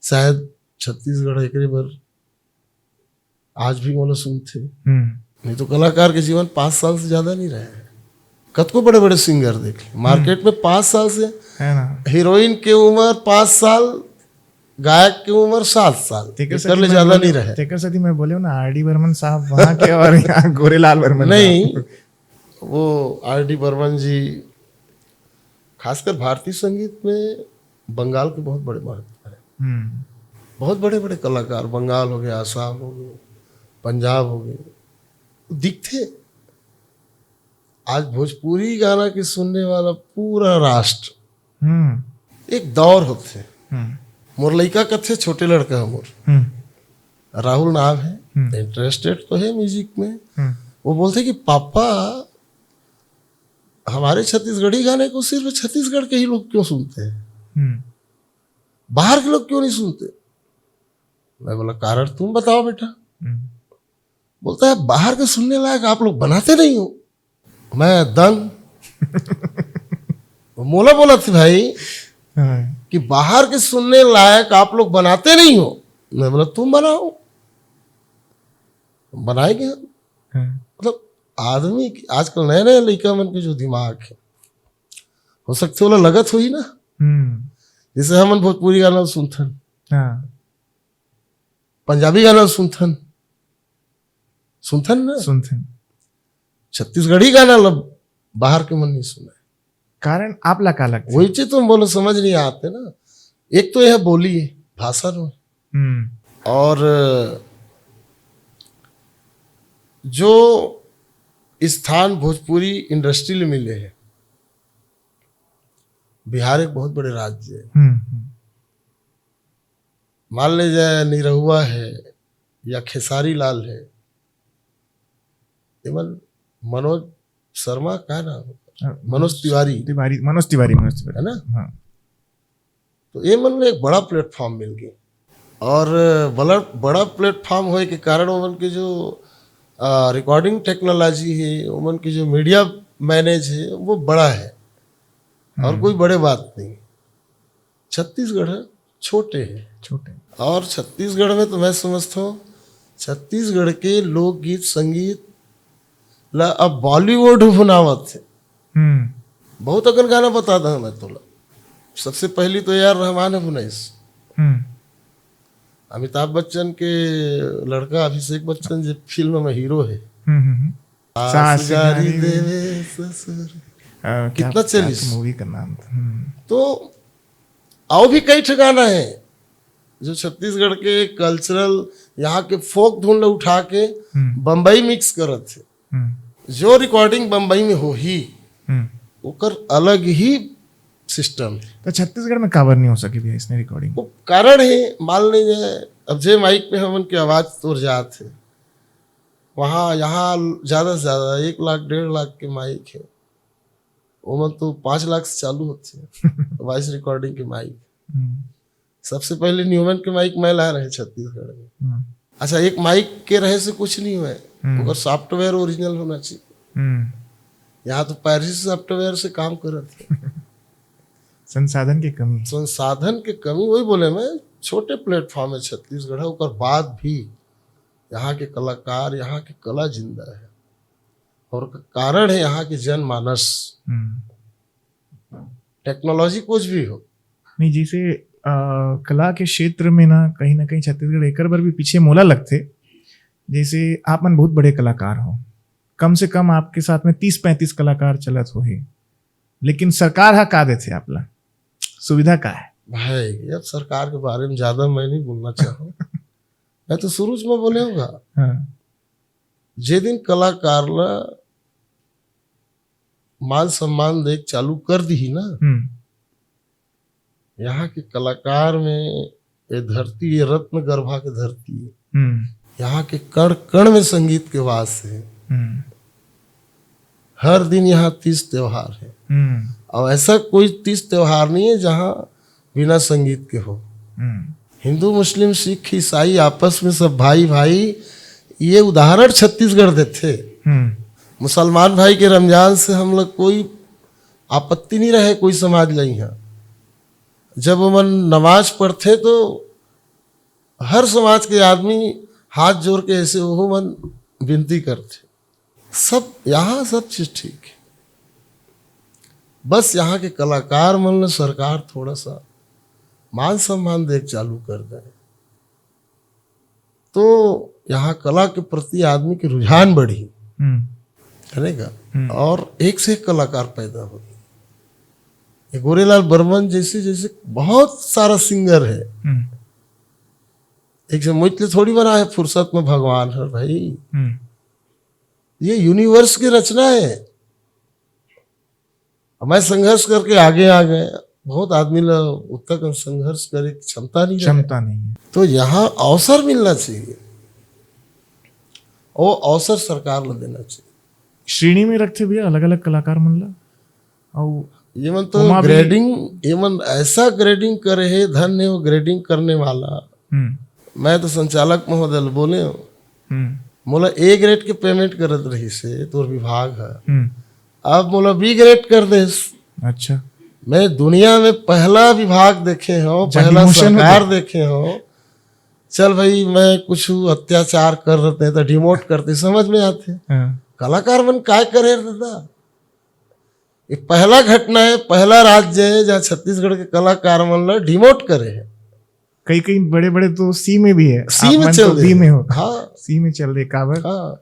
शायद छत्तीसगढ़ एकरे बर आज भी मोला सुनथे। हम्म। नहीं तो कलाकार के जीवन पाँच साल से ज्यादा नहीं रहे है। कतको बड़े बड़े सिंगर देख ले, मार्केट में पाँच साल से है ना? हीरोइन के उम्र पाँच साल, गायक के उम्र सात साल, तेकर एकर सेती ले मैं ज्यादा बोले, नहीं रहे। तेकर सेती मैं बोले ना, आर डी बर्मन साहब वहाँ के और यहाँ गोरेलाल बर्मन नहीं, साहब। वो आर डी बर्मन जी खासकर भारतीय संगीत में बंगाल के बहुत बड़े महत्व है। हम्म। बहुत बड़े बड़े कलाकार, बंगाल हो गए, आसाम हो गए, पंजाब हो गए, दिखते। आज भोजपुरी गाना के सुनने वाला पूरा राष्ट्र हम्म। एक दौर होथे। हम्म। मोर लइका कथे, छोटे लड़का है मोर, हम्म। राहुल नाम है, हम्म। इंटरेस्टेड तो है म्यूजिक में। हम्म। वो बोलते कि पापा, हमारे छत्तीसगढ़ी गाने को सिर्फ छत्तीसगढ़ के ही लोग क्यों सुनते हैं, हम्म। बाहर के लोग क्यों नहीं सुनते? मैं बोला, कारण तुम बताओ बेटा। हम्म। बोलता है, बाहर के सुनने लायक आप लोग बनाते नहीं हो। मैं दंग। मोला बोलथे भाई हाँ। कि बाहर के सुनने लायक आप लोग बनाते नहीं हो। मैं बोला, तुम बनाओ, बनाएंगे हम। हाँ। मतलब, आदमी की, आजकल नए नए लइका मन के जो दिमाग है, हो सकथे ओला लगत होही ना, हम्म। जैसे हमन भोजपुरी गाना सुनथन, हाँ। पंजाबी गाना सुनथन, सुनथन ना? सुनथन। छत्तीसगढ़ी गाना ला बाहर के मन नहीं सुने। कारण आप ला का लगथे? वही चीज तो हम बोले, समझ नहीं आते ना। एक तो यह बोली है, भाषा नो है। हम्म। और जो स्थान भोजपुरी इंडस्ट्री ले मिले है, बिहार एक बहुत बड़े राज्य है। हम्म, हम्म। मान ले जाए निरहुआ है या खेसारी लाल है, एमन मनोज शर्मा का नाम है? हाँ, मनोज तिवारी। तिवारी, मनोज तिवारी, मनोज तिवारी। है ना? हाँ। तो ये मन में एक बड़ा प्लेटफॉर्म मिल गया। और बड़ा, बड़ा प्लेटफॉर्म होए के कारण ओमन के जो, आ, रिकॉर्डिंग टेक्नोलॉजी है, ओमन के जो मीडिया मैनेज है, वो बड़ा है। और हम्म। कोई बड़े बात नहीं। छत्तीसगढ़ है, छोटे है। छोटे। और छत्तीसगढ़ में तो मैं समझता हूँ, छत्तीसगढ़ के लोकगीत संगीत ला अब बॉलीवुड बनावत है। हम्म। बहुत अकन गाना बता दा मैं तोला। सबसे पहली तो ए आर रहमान है बनाइस। हम्म। अमिताभ बच्चन के लड़का अभिषेक बच्चन जो फिल्म में हीरो है। हम्म, हम्म, हम्म। सास सास गारी गारी देवे ससुर। आ, क्या, कितना क्या चलिस? तो मूवी का नाम था? हम्म। तो और भी कई ठिकाना है जो छत्तीसगढ़ के कल्चरल, यहाँ के फोक धुन ला उठा के हम्म। बम्बई मिक्स करत है। हम्म। जो रिकॉर्डिंग बम्बई में होही, हम्म। ओकर अलग ही सिस्टम है। तो छत्तीसगढ़ में काबर नहीं हो सके भैया इसने रिकॉर्डिंग? वो कारण है, मान लीजिए, अब जे माइक पे हमन के आवाज तोर जात है, वहाँ, यहाँ ज्यादा से ज्यादा एक लाख, डेढ़ लाख के माइक है, ओमन तो पाँच लाख से चालू होथे वॉइस रिकॉर्डिंग के माइक। हम्म। सबसे पहले न्यूमैन के माइक मैं लाए रहे छत्तीसगढ़ में। हम्म। अच्छा, एक माइक के रहे से कुछ नहीं हुआ है, हम्म। ओकर सॉफ्टवेयर ओरिजिनल होना चाहिए। हम्म। यहाँ तो पायरेसी सॉफ्टवेयर से काम करत है। संसाधन की कमी। संसाधन की कमी, वही बोले मैं, छोटे प्लेटफॉर्म है छत्तीसगढ़ है, ओकर बाद भी यहाँ के कलाकार, यहाँ के कला जिंदा है। और कारण है यहाँ के जनमानस। हम्म। टेक्नोलॉजी कुछ भी हो। नहीं, जैसे, अ, कला के क्षेत्र में ना, कहीं ना कहीं छत्तीसगढ़ एकर बर भी पीछे मोला लगथे। जैसे आप मन बहुत बड़े कलाकार हो, कम से कम आपके साथ में तीस पैंतीस कलाकार चलत होही, लेकिन सरकार हा का देथे आप ला, सुविधा का है? भाई, अब सरकार के बारे में ज्यादा मैं नहीं बोलना चाहूँ। मैं तो शुरू में बोले होगा, हाँ। जे दिन कलाकार ला मान सम्मान दे के चालू कर दी ना, हम्म। यहाँ के कलाकार में ये धरती, ये रत्न गर्भा के धरती है। हम्म। यहाँ के कण कण में संगीत के वास है। हम्म। हर दिन यहाँ तीज त्योहार है। हम्म। और ऐसा कोई तीज त्योहार नहीं है जहाँ बिना संगीत के हो। हम्म। हिंदू, मुस्लिम, सिख, ईसाई आपस में सब भाई भाई, ये उदाहरण छत्तीसगढ़ देथे। हम्म। मुसलमान भाई के रमजान से हम लोग कोई आपत्ति नहीं रहे, कोई समाज नहीं है। जब ओमन नमाज पढ़थे तो हर समाज के आदमी हाथ जोड़ के ऐसे ओहू मन विनती करथे। सब, यहाँ सब चीज ठीक है, बस यहाँ के कलाकार मन ल सरकार थोड़ा सा मान सम्मान देख चालू कर दें, तो यहाँ कला के प्रति आदमी के रुझान बढ़ी, हम्म है ना का? हम्म। और एक से एक कलाकार पैदा होते। ये गोरेलाल बर्मन जैसे जैसे बहुत सारा सिंगर है, हम्म एक से मोहित ले थोड़ी बना है, फुर्सत में भगवान है भाई, हम्म ये यूनिवर्स की रचना है। मैं संघर्ष करके आगे आ गए, बहुत आदमी ला उतना संघर्ष करे की क्षमता नहीं है। क्षमता नहीं है। तो यहाँ अवसर मिलना चाहिए, वो अवसर सरकार ला देना चाहिए। श्रेणी में रखते भैया अलग अलग कलाकार मन ला? और ये मन तो ओमा भी- ग्रेडिंग, ये मन ऐसा ग्रेडिंग करे है, धन्य हो ग्रेडिंग करने वाला। हम्म मैं तो संचालक महोदय ले बोले हूँ, हम्म मोला ए ग्रेड के पेमेंट करत रहिस हे तोर विभाग है, हम्म अब मोला बी ग्रेड कर देस। अच्छा मैं दुनिया में पहला विभाग देखे हो, अच्छा, पहला demotion सरकार होता। देखे हो। चल भाई, मैं कुछ अत्याचार कर रहे तो डिमोट करते, समझ में आते। हाँ कलाकार मन काय करे रे दादा? ये पहला घटना है, पहला राज्य है जहाँ छत्तीसगढ़ के कलाकार मन ला डिमोट करे है। कई कई बड़े बड़े तो सी में भी है। सी आप में मन चल तो रहे बी में हैं। हो। हाँ सी में चल रहे काबर? हाँ,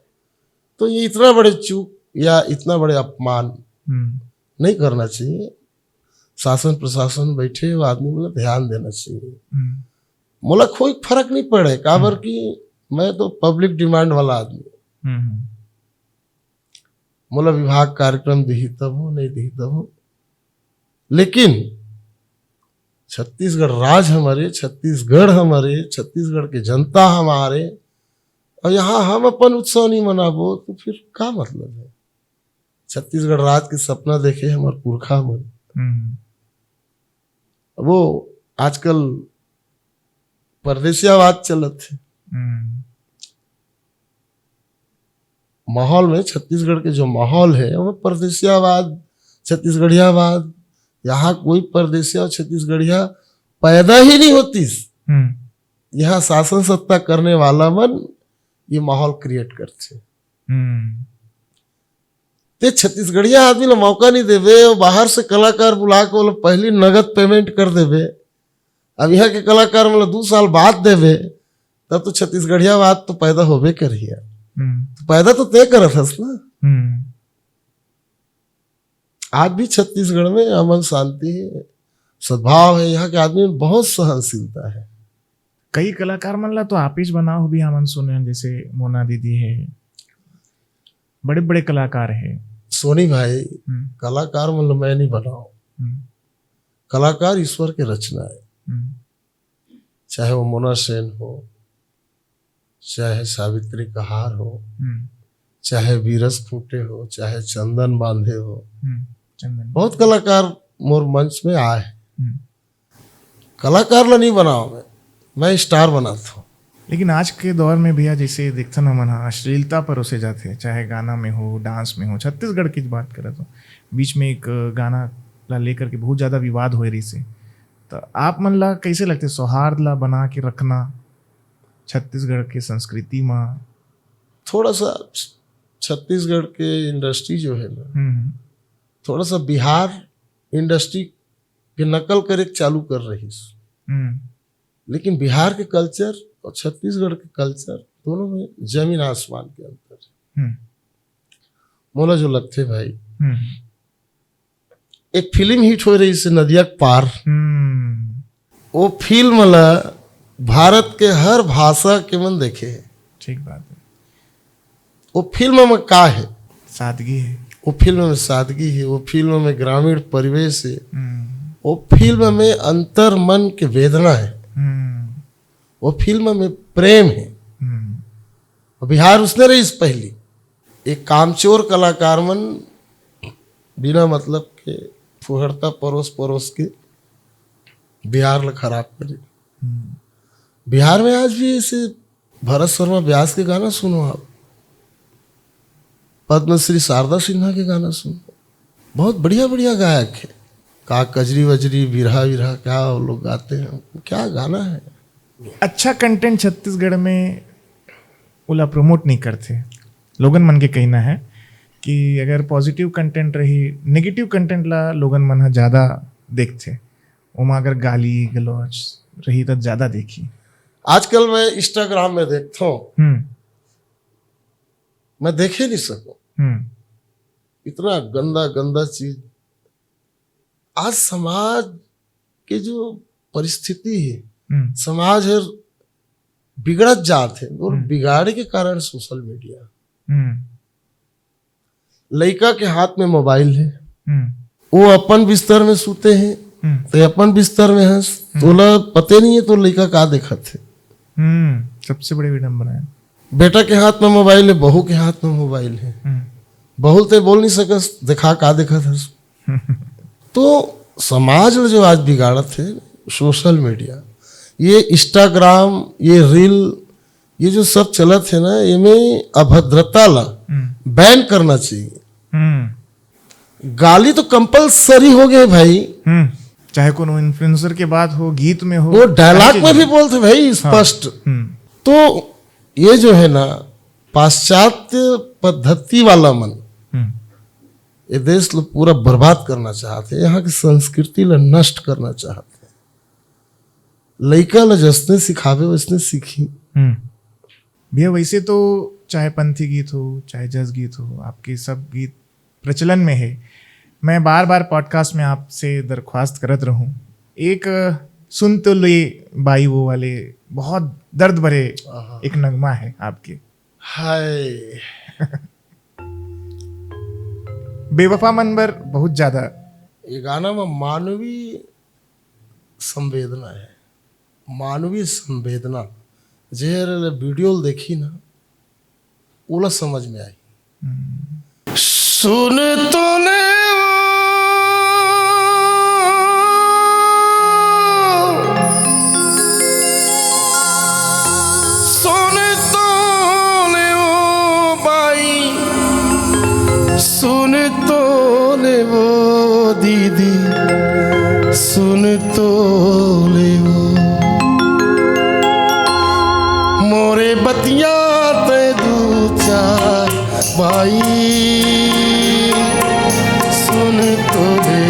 तो ये इतना बड़े चूक या इतना बड़े अपमान हम्म नहीं करना चाहिए। शासन प्रशासन बैठे हो, आदमी मतलब ध्यान देना चाहिए। हम्म मोला कोई फर्क नहीं पड़े, काबर कि मैं तो पब्लिक डिमांड वाला आदमी। हम्म हम्म मोला विभाग कार्यक्रम दिही तब हो, नहीं दिही तब हो, लेकिन छत्तीसगढ़ राज हमारे, छत्तीसगढ़ हमारे, छत्तीसगढ़ के जनता हमारे, और यहाँ हम अपन उत्सव नहीं मनाबो तो फिर का मतलब है? छत्तीसगढ़ राज के सपना देखे हमार पुरखा मन। हम्म वो आजकल परदेसियावाद चलत है। हम्म माहौल में, छत्तीसगढ़ के जो माहौल है वो परदेसियावाद, छत्तीसगढ़ियावाद। यहाँ कोई परदेसिया और छत्तीसगढ़िया पैदा ही नहीं होतीस। हम्म यहाँ शासन सत्ता करने वाला मन ये माहौल क्रिएट करते। हम्म ते छत्तीसगढ़िया आदमी ला मौका नहीं देवे, वो बाहर से कलाकार बुला के वो लोग पहली नगद पेमेंट कर देवे। अब यहाँ के कलाकार मतलब दो साल बाद देवे, तब तो छत्तीसगढ़ियावाद तो पैदा होबे करिए। हम्म तो पैदा तो तय करत हस ना। हम्म आज भी छत्तीसगढ़ में अमन शांति है, सद्भाव है, यहाँ के आदमी में बहुत सहनशीलता है। कई कलाकार मन ला तो आप ही बनाओ भी हमन सुने हैं, जैसे मोना दीदी है, बड़े बड़े कलाकार है। सोनी भाई, हम्म कलाकार मतलब मैं नहीं बनाओ, हम्म कलाकार ईश्वर के रचना है। हम्म चाहे वो मोना सेन हो, चाहे सावित्री कहार हो, हम्म चाहे बीरज खूंटे हो, चाहे चंदन बांधे हो, हम्म चंदन बहुत कलाकार मोर मंच में आए हैं। हम्म कलाकार ला नहीं बनाओ मैं, मैं स्टार बनाता हूँ। लेकिन आज के दौर में भैया, जैसे देखथन हमन ह, अश्लीलता परोसे जाथे, चाहे गाना में हो, डांस में हो, छत्तीसगढ़ की बात करत हो, बीच में एक गाना ला लेकर के बहुत ज्यादा विवाद होए रहिस हे, तो आप मन ला कैसे लगथे सौहार्द ला बना के रखना छत्तीसगढ़ के संस्कृति मा? थोड़ा सा छत्तीसगढ़ के इंडस्ट्री जो है ना, हम्म थोड़ा सा बिहार इंडस्ट्री के नकल करे के चालू कर रहिस, हम्म लेकिन बिहार के कल्चर और छत्तीसगढ़ के कल्चर दोनों में जमीन आसमान के अंतर है। हम्म मोला जो लगथे भाई, हम्म एक फिल्म हिट हो रहिस हे नदिया के पार, हम्म वो फिल्म ला भारत के हर भाषा के मन देखे हे। ठीक बात है। वो फिल्म में का है? सादगी है। वो फिल्म में सादगी है, वो फिल्म में ग्रामीण परिवेश है, हम्म वो फिल्म में अंतर मन के वेदना है, हम्म वो फिल्म में प्रेम है। हम्म और बिहार उसने रहिस पहली, एक कामचोर कलाकार मन बिना मतलब के फुहड़ता परोस परोस के बिहार ला खराब करे। हम्म बिहार में आज भी ऐसे भरत शर्मा व्यास के गाना सुनो आप, पद्मश्री शारदा सिन्हा के गाना सुनो, बहुत बढ़िया बढ़िया गायक है। का कजरी वजरी, बिरहा विरहा, क्या वो लोग गाते हैं, क्या गाना है। अच्छा कंटेंट छत्तीसगढ़ में ओला प्रमोट नहीं करथे। लोगन मन के कहना है कि अगर पॉजिटिव कंटेंट रही, नेगेटिव कंटेंट ला लोगन मन ह ज्यादा देखथे। ओमा अगर गाली गलौज रही त ज्यादा देखी। आजकल मैं इंस्टाग्राम में देखता हूँ, हम्म मैं देखे नहीं सकूँ। हम्म इतना गंदा गंदा चीज। आज समाज के जो परिस्थिति है, हम्म समाज हर बिगड़त जात है और हम्म। बिगाड़े के कारण सोशल मीडिया। हम्म लड़का के हाथ में मोबाइल है, हम्म वो अपन बिस्तर में सूते हैं हम्म तो अपन बिस्तर में है, तोला पते नहीं है तो लड़का का देखत है। हम्म सबसे बड़ी विडम्बना है। बेटा के हाथ में मोबाइल है, बहू के हाथ में मोबाइल है। हम्म बहू ते बोल नहीं सकस, देखा का देखत है। तो समाज में जो आज बिगाड़त है सोशल मीडिया, ये इंस्टाग्राम, ये रील, ये जो सब चलत है ना, इमे अभद्रता ला हम्म बैन करना चाहिए। हम्म गाली तो कंपलसरी हो गए भाई। हम्म चाहे कोनो इन्फ्लुएंसर के बात हो, गीत में हो, वो डायलॉग हर में चीज भी बोलते भाई स्पष्ट। हम्म तो ये जो है ना, पाश्चात्य पद्धति वाला मन, हम्म ये देश ला पूरा बर्बाद करना चाहते हैं, यहाँ की संस्कृति ला नष्ट करना चाहते हैं। लड़का ला जसने सिखावे वैसने सीखी। हम्म भैया, वैसे तो चाहे पंथी गीत हो, चाहे जस गीत हो, आपके सब गीत प्रचलन में है। मैं बार बार पॉडकास्ट में आपसे दरख्वास्त करत रहूं, एक अ, सुन तो ले बाई वो वाले, बहुत दर्द भरे एक नगमा है आपके। हाय, बेवफा मन बर बहुत ज्यादा। ये गाना में मानवीय संवेदना है, मानवीय संवेदना। जे वीडियो देखी ना, ओला समझ में आई। सुन तो ले वो, सुन तो ले वो बाई, सुन तो ले वो दीदी, सुन तो ले वो। मोरे बतिया ते दू चार बाई, सुन तो ले।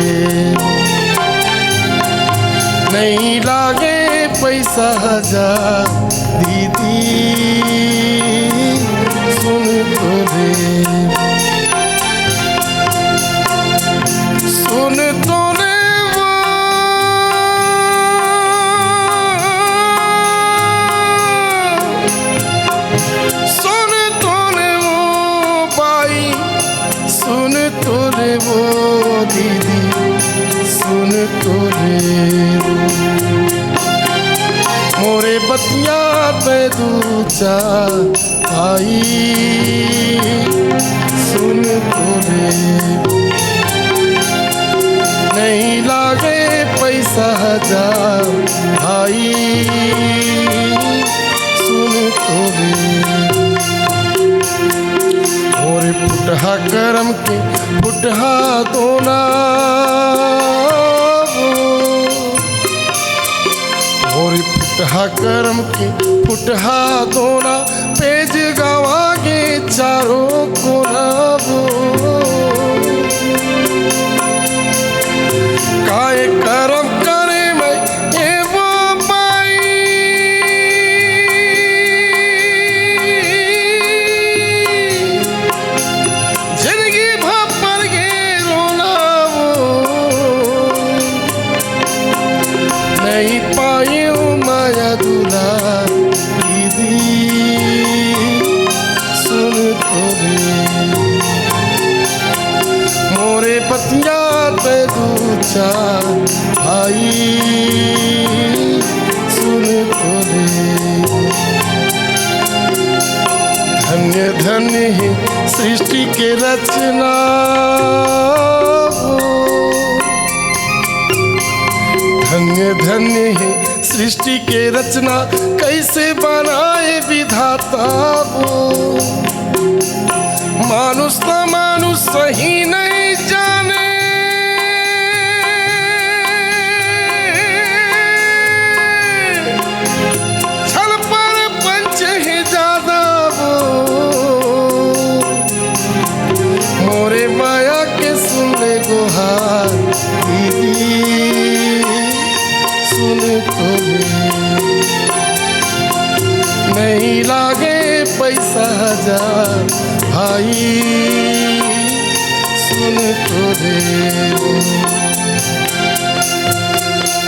नहीं लागे पैसा हजार दीदी, सुन तो ले। सुन तो ले वो, सुन तो ले वो बाई, सुन तो ले वो दीदी, सुन तो ले वो। मोरे बतिया ते दू चार आई, सुन तो ले। नहीं लागे पैसा हजार आई, सुन तो ले। मोरे फुटहा करम के फुटहा दोना, मोरे फुटहा करम के फुटहा दोना, पेज गवा के चारों कोना वो। काय करम करे मैं ए वो बाई, जिंदगी भर पर गे रोना वो। नहीं पाई माया दुलार दीदी, सुन तो ले। मोरे बतिया ते दू चार आई, सुन तो ले। धन्य धन्य है सृष्टि के रचना, धन्य धन्य है सृष्टि के रचना, कैसे बनाए विधाता वो। मानुष त मानुष सही नहीं जाने, छल पर पंच है ज्यादा वो। मोरे माया के सुन ले गुहार दीदी, सुन तो ले, नहीं लागे पैसा हजार भाई, सुन तो ले,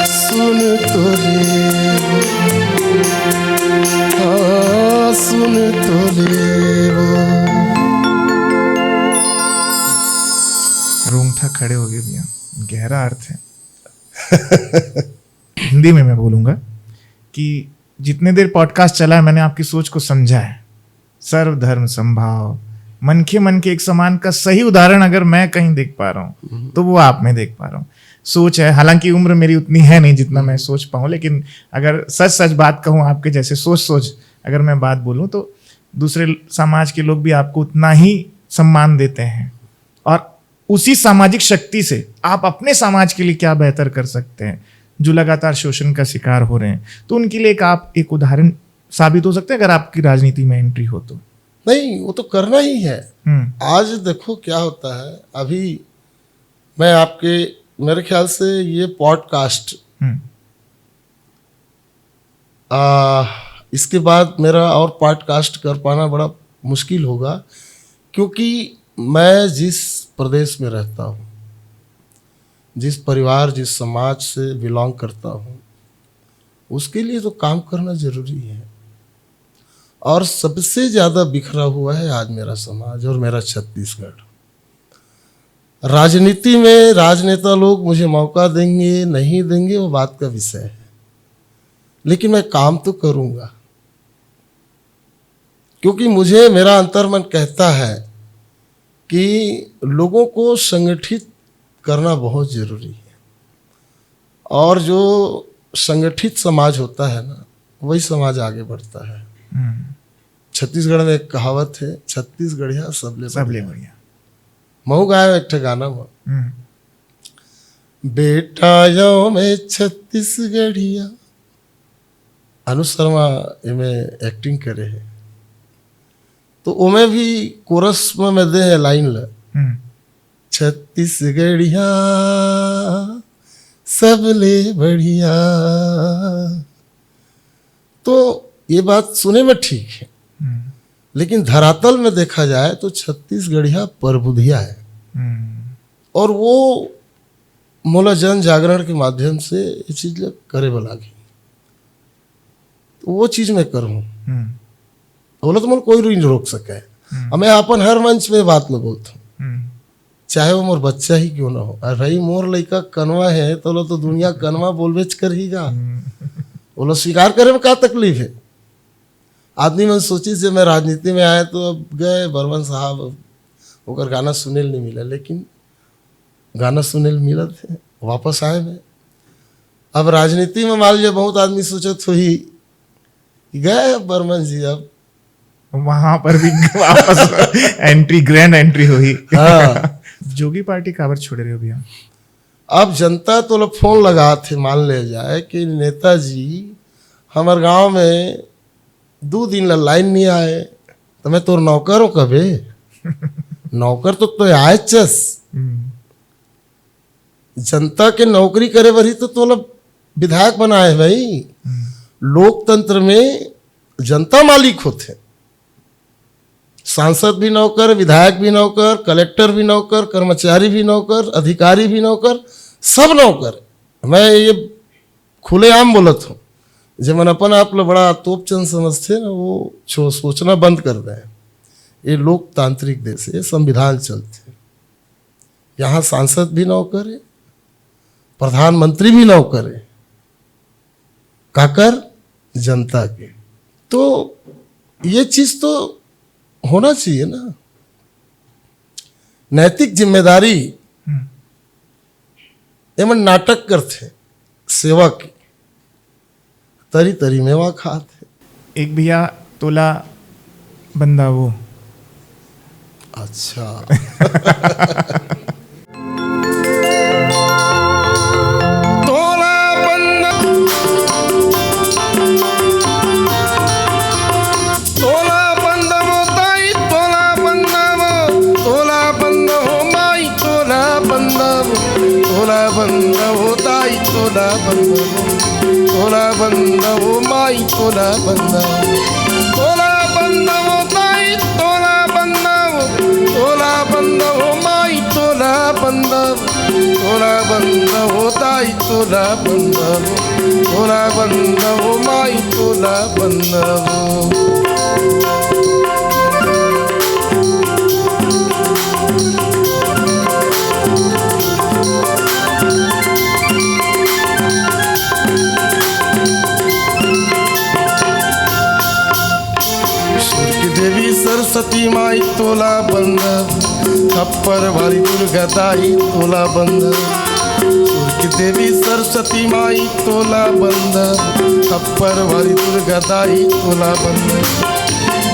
सुन तो ले, हाँ, सुन तो ले। रोंगटा खड़े हो गए भैया, गहरा अर्थ है। हिंदी में मैं बोलूंगा कि जितने देर पॉडकास्ट चला है, मैंने आपकी सोच को समझा है। सर्वधर्म संभाव, मनखे मन के एक समान का सही उदाहरण अगर मैं कहीं देख पा रहा हूँ, हम्म। तो वो आप में देख पा रहा हूँ। सोच है, हालांकि उम्र मेरी उतनी है नहीं जितना मैं सोच पाऊँ, लेकिन अगर सच सच बात कहूँ, आपके जैसे सोच सोच अगर मैं बात बोलूँ, तो दूसरे समाज के लोग भी आपको उतना ही सम्मान देते हैं। और उसी सामाजिक शक्ति से आप अपने समाज के लिए क्या बेहतर कर सकते हैं, जो लगातार शोषण का शिकार हो रहे हैं, तो उनके लिए एक, आप एक उदाहरण साबित हो सकते हैं अगर आपकी राजनीति में एंट्री हो तो। नहीं, वो तो करना ही है। हम्म। आज देखो क्या होता है, अभी मैं आपके, मेरे ख्याल से ये पॉडकास्ट, हम्म। आ, इसके बाद मेरा और पॉडकास्ट कर पाना बड़ा मुश्किल होगा, क्योंकि मैं जिस प्रदेश में रहता हूँ, जिस परिवार, जिस समाज से बिलोंग करता हूँ, उसके लिए तो काम करना जरूरी है। और सबसे ज्यादा बिखरा हुआ है आज मेरा समाज और मेरा छत्तीसगढ़। राजनीति में राजनेता लोग मुझे मौका देंगे, नहीं देंगे, वो बात का विषय है, लेकिन मैं काम तो करूंगा, क्योंकि मुझे, मेरा अंतर्मन कहता है कि लोगों को संगठित करना बहुत जरूरी है, और जो संगठित समाज होता है ना, वही समाज आगे बढ़ता है। हम्म। छत्तीसगढ़ में एक कहावत है, "छत्तीसगढ़िया सबले सबले बढ़िया।" बढ़िया। महू गाए एक ठे गाना में, हम्म। "बेटा यो में छत्तीसगढ़िया", अनुज शर्मा एमे एक्टिंग करे है, तो ओमे भी कोरस में मैं दे है लाइन ला, हम्म। "छत्तीसगढ़िया सबले बढ़िया।" तो ये बात सुने में ठीक है, हम्म। लेकिन धरातल में देखा जाए तो छत्तीसगढ़िया परबुधिया है। हम्म। और वो मोला जन जागरण के माध्यम से ये चीज ल करे बर लागही। तो वो चीज मैं करूँ। हम्म। ओला तो मोला कोई नहीं रोक सके। हम्म। अब मैं अपन हर मंच में बात में बोलता हूँ। हम्म। चाहे वो मोर बच्चा ही क्यों ना हो। अरे भाई, मोर लइका कनवा है, तो ओला तो दुनिया कनवा बोलबेच करही गा। हम्म। ओला स्वीकार करे में का तकलीफ है? आदमी मन सोचिस, जब मैं राजनीति में आए, तो अब गए बर्मन साहब, ओकर गाना सुने ल नहीं मिला, लेकिन गाना सुने ल मिलत हे, वापस आए मैं। अब राजनीति में मान लीजिए, बहुत आदमी सोचत होही कि गए बर्मन जी, अब वहां पर भी वापस एंट्री, ग्रैंड एंट्री होही। हाँ। जोगी पार्टी काबर छोड़े रहे हो भैया? अब जनता तो लोग फोन लगात हे, मान ले जाए कि नेताजी हमर गांव में दू दिन ला लाइन नहीं आए, तो मैं तोर नौकर हूँ कबे? नौकर तो, तो आए चस। हम्म। जनता के नौकरी करे बर ही तो तोला विधायक बनाए हे भाई। हम्म। लोकतंत्र में जनता मालिक होथे, सांसद भी नौकर, विधायक भी नौकर, कलेक्टर भी नौकर, कर्मचारी भी नौकर, अधिकारी भी नौकर, सब नौकर। मैं ये खुलेआम बोलत हूँ, जेमन अपन आप ला बड़ा तोपचंद समझथे ना, वो छो-, सोचना बंद कर दे। ये लोकतांत्रिक देश है, संविधान चलथे। यहाँ सांसद भी नौकर है, प्रधानमंत्री भी नौकर है, काकर? जनता के। तो ये चीज तो होना चाहिए ना, नैतिक जिम्मेदारी। हम्म। एमन नाटक करथे सेवा के, तरी तरी मेवा खात हे। एक भैया तोला बंदा वो। अच्छा। तोला बंदा, तोला बंदा वो ताई, तोला बंदा वो, तोला बंदा हो माई, तोला बंदा वो। तोला बंदव दाई, तोला बंदव, तोला बंदव माई, तोला बंदव, तोला बंदव दाई, तोला बंदव, तोला बंदव माई, तोला बंदव, तोला बंदव दाई, तोला बंदव, तोला बंदव माई, तोला बंदव। सुर की देवी सरस्वती माई, तोला बंदव, खप्पर वाली दुर्गा दाई, तोला बंदव। सुर की देवी सरस्वती माई, तोला बंदव, खप्पर वाली दुर्गा दाई, तोला बंदव।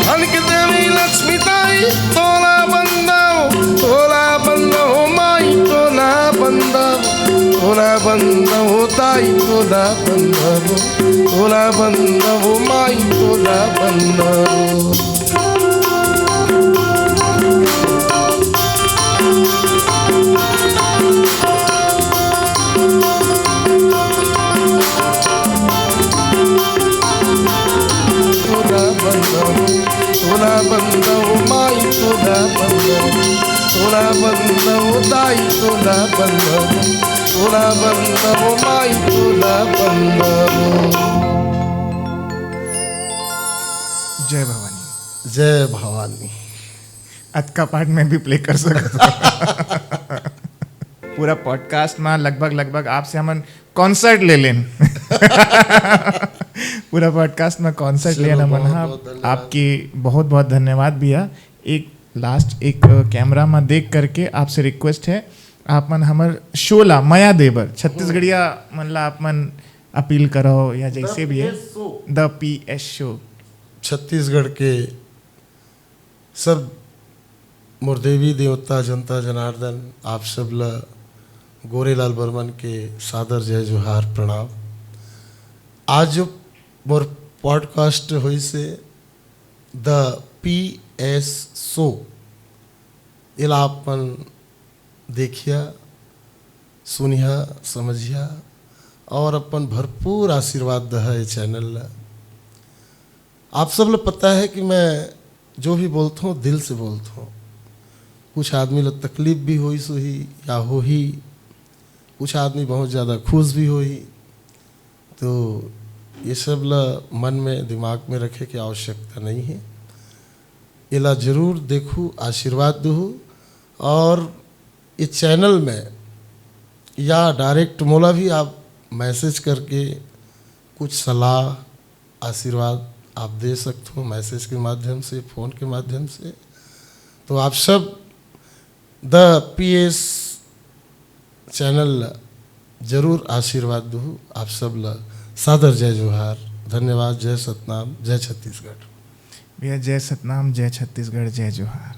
धन की देवी लक्ष्मी दाई, तोला बंदव, तोला बंदव माई, तोला बंदव, तोला बंदव दाई, तोला बंदव, तोला बंदव माई, तोला बंदव। तोला बंदव, तोला बंदव माई, तोला बंदव, तोला बंदव दाई, तोला बंदव, तोला बंदव माई, तोला बंदव। जय भवानी। जय भवानी। अतका पार्ट मैं भी प्ले कर सकता हूँ। पूरा पॉडकास्ट में लगभग लगभग आपसे हमन कॉन्सर्ट ले लेन। पूरा पॉडकास्ट में कॉन्सर्ट चलो, लेन हमन। बहुत, हाँ, बहुत धन्यवाद। आपकी बहुत बहुत धन्यवाद भैया। एक लास्ट एक कैमरा में देख करके आपसे रिक्वेस्ट है, आप मन हमर शो ला मया देबर छत्तीसगढ़िया मन ला आप मन अपील करो या जैसे भी है। The P S show. Chhattisgarh के सब मोर देवी देवता जनता जनार्दन, आप सब ल गोरेलाल बर्मन के सादर जय जोहार प्रणाम। आज जो मोर पॉडकास्ट होइसे द पी एस शो, एला आप मन देखिया, सुनिया, समझिया और अपन भरपूर आशीर्वाद दहा ये चैनल ला। आप सब ला पता है कि मैं जो भी बोलथों, दिल से बोलथों। कुछ आदमी ला तकलीफ भी होइस होही या होही, कुछ आदमी बहुत ज़्यादा खुश भी होही। तो ये सब ला मन में, दिमाग में रखे के आवश्यकता नहीं है। एला जरूर देखू, आशीर्वाद दहू और ये चैनल में या डायरेक्ट मोला भी आप मैसेज करके कुछ सलाह, आशीर्वाद आप दे सकते हो मैसेज के माध्यम से, फ़ोन के माध्यम से। तो आप सब द पी एस चैनल ला जरूर आशीर्वाद दहू। आप सब ला सादर जय जोहार, धन्यवाद, जय सतनाम, जय छत्तीसगढ़। भैया, जय सतनाम, जय छत्तीसगढ़, जय जोहार।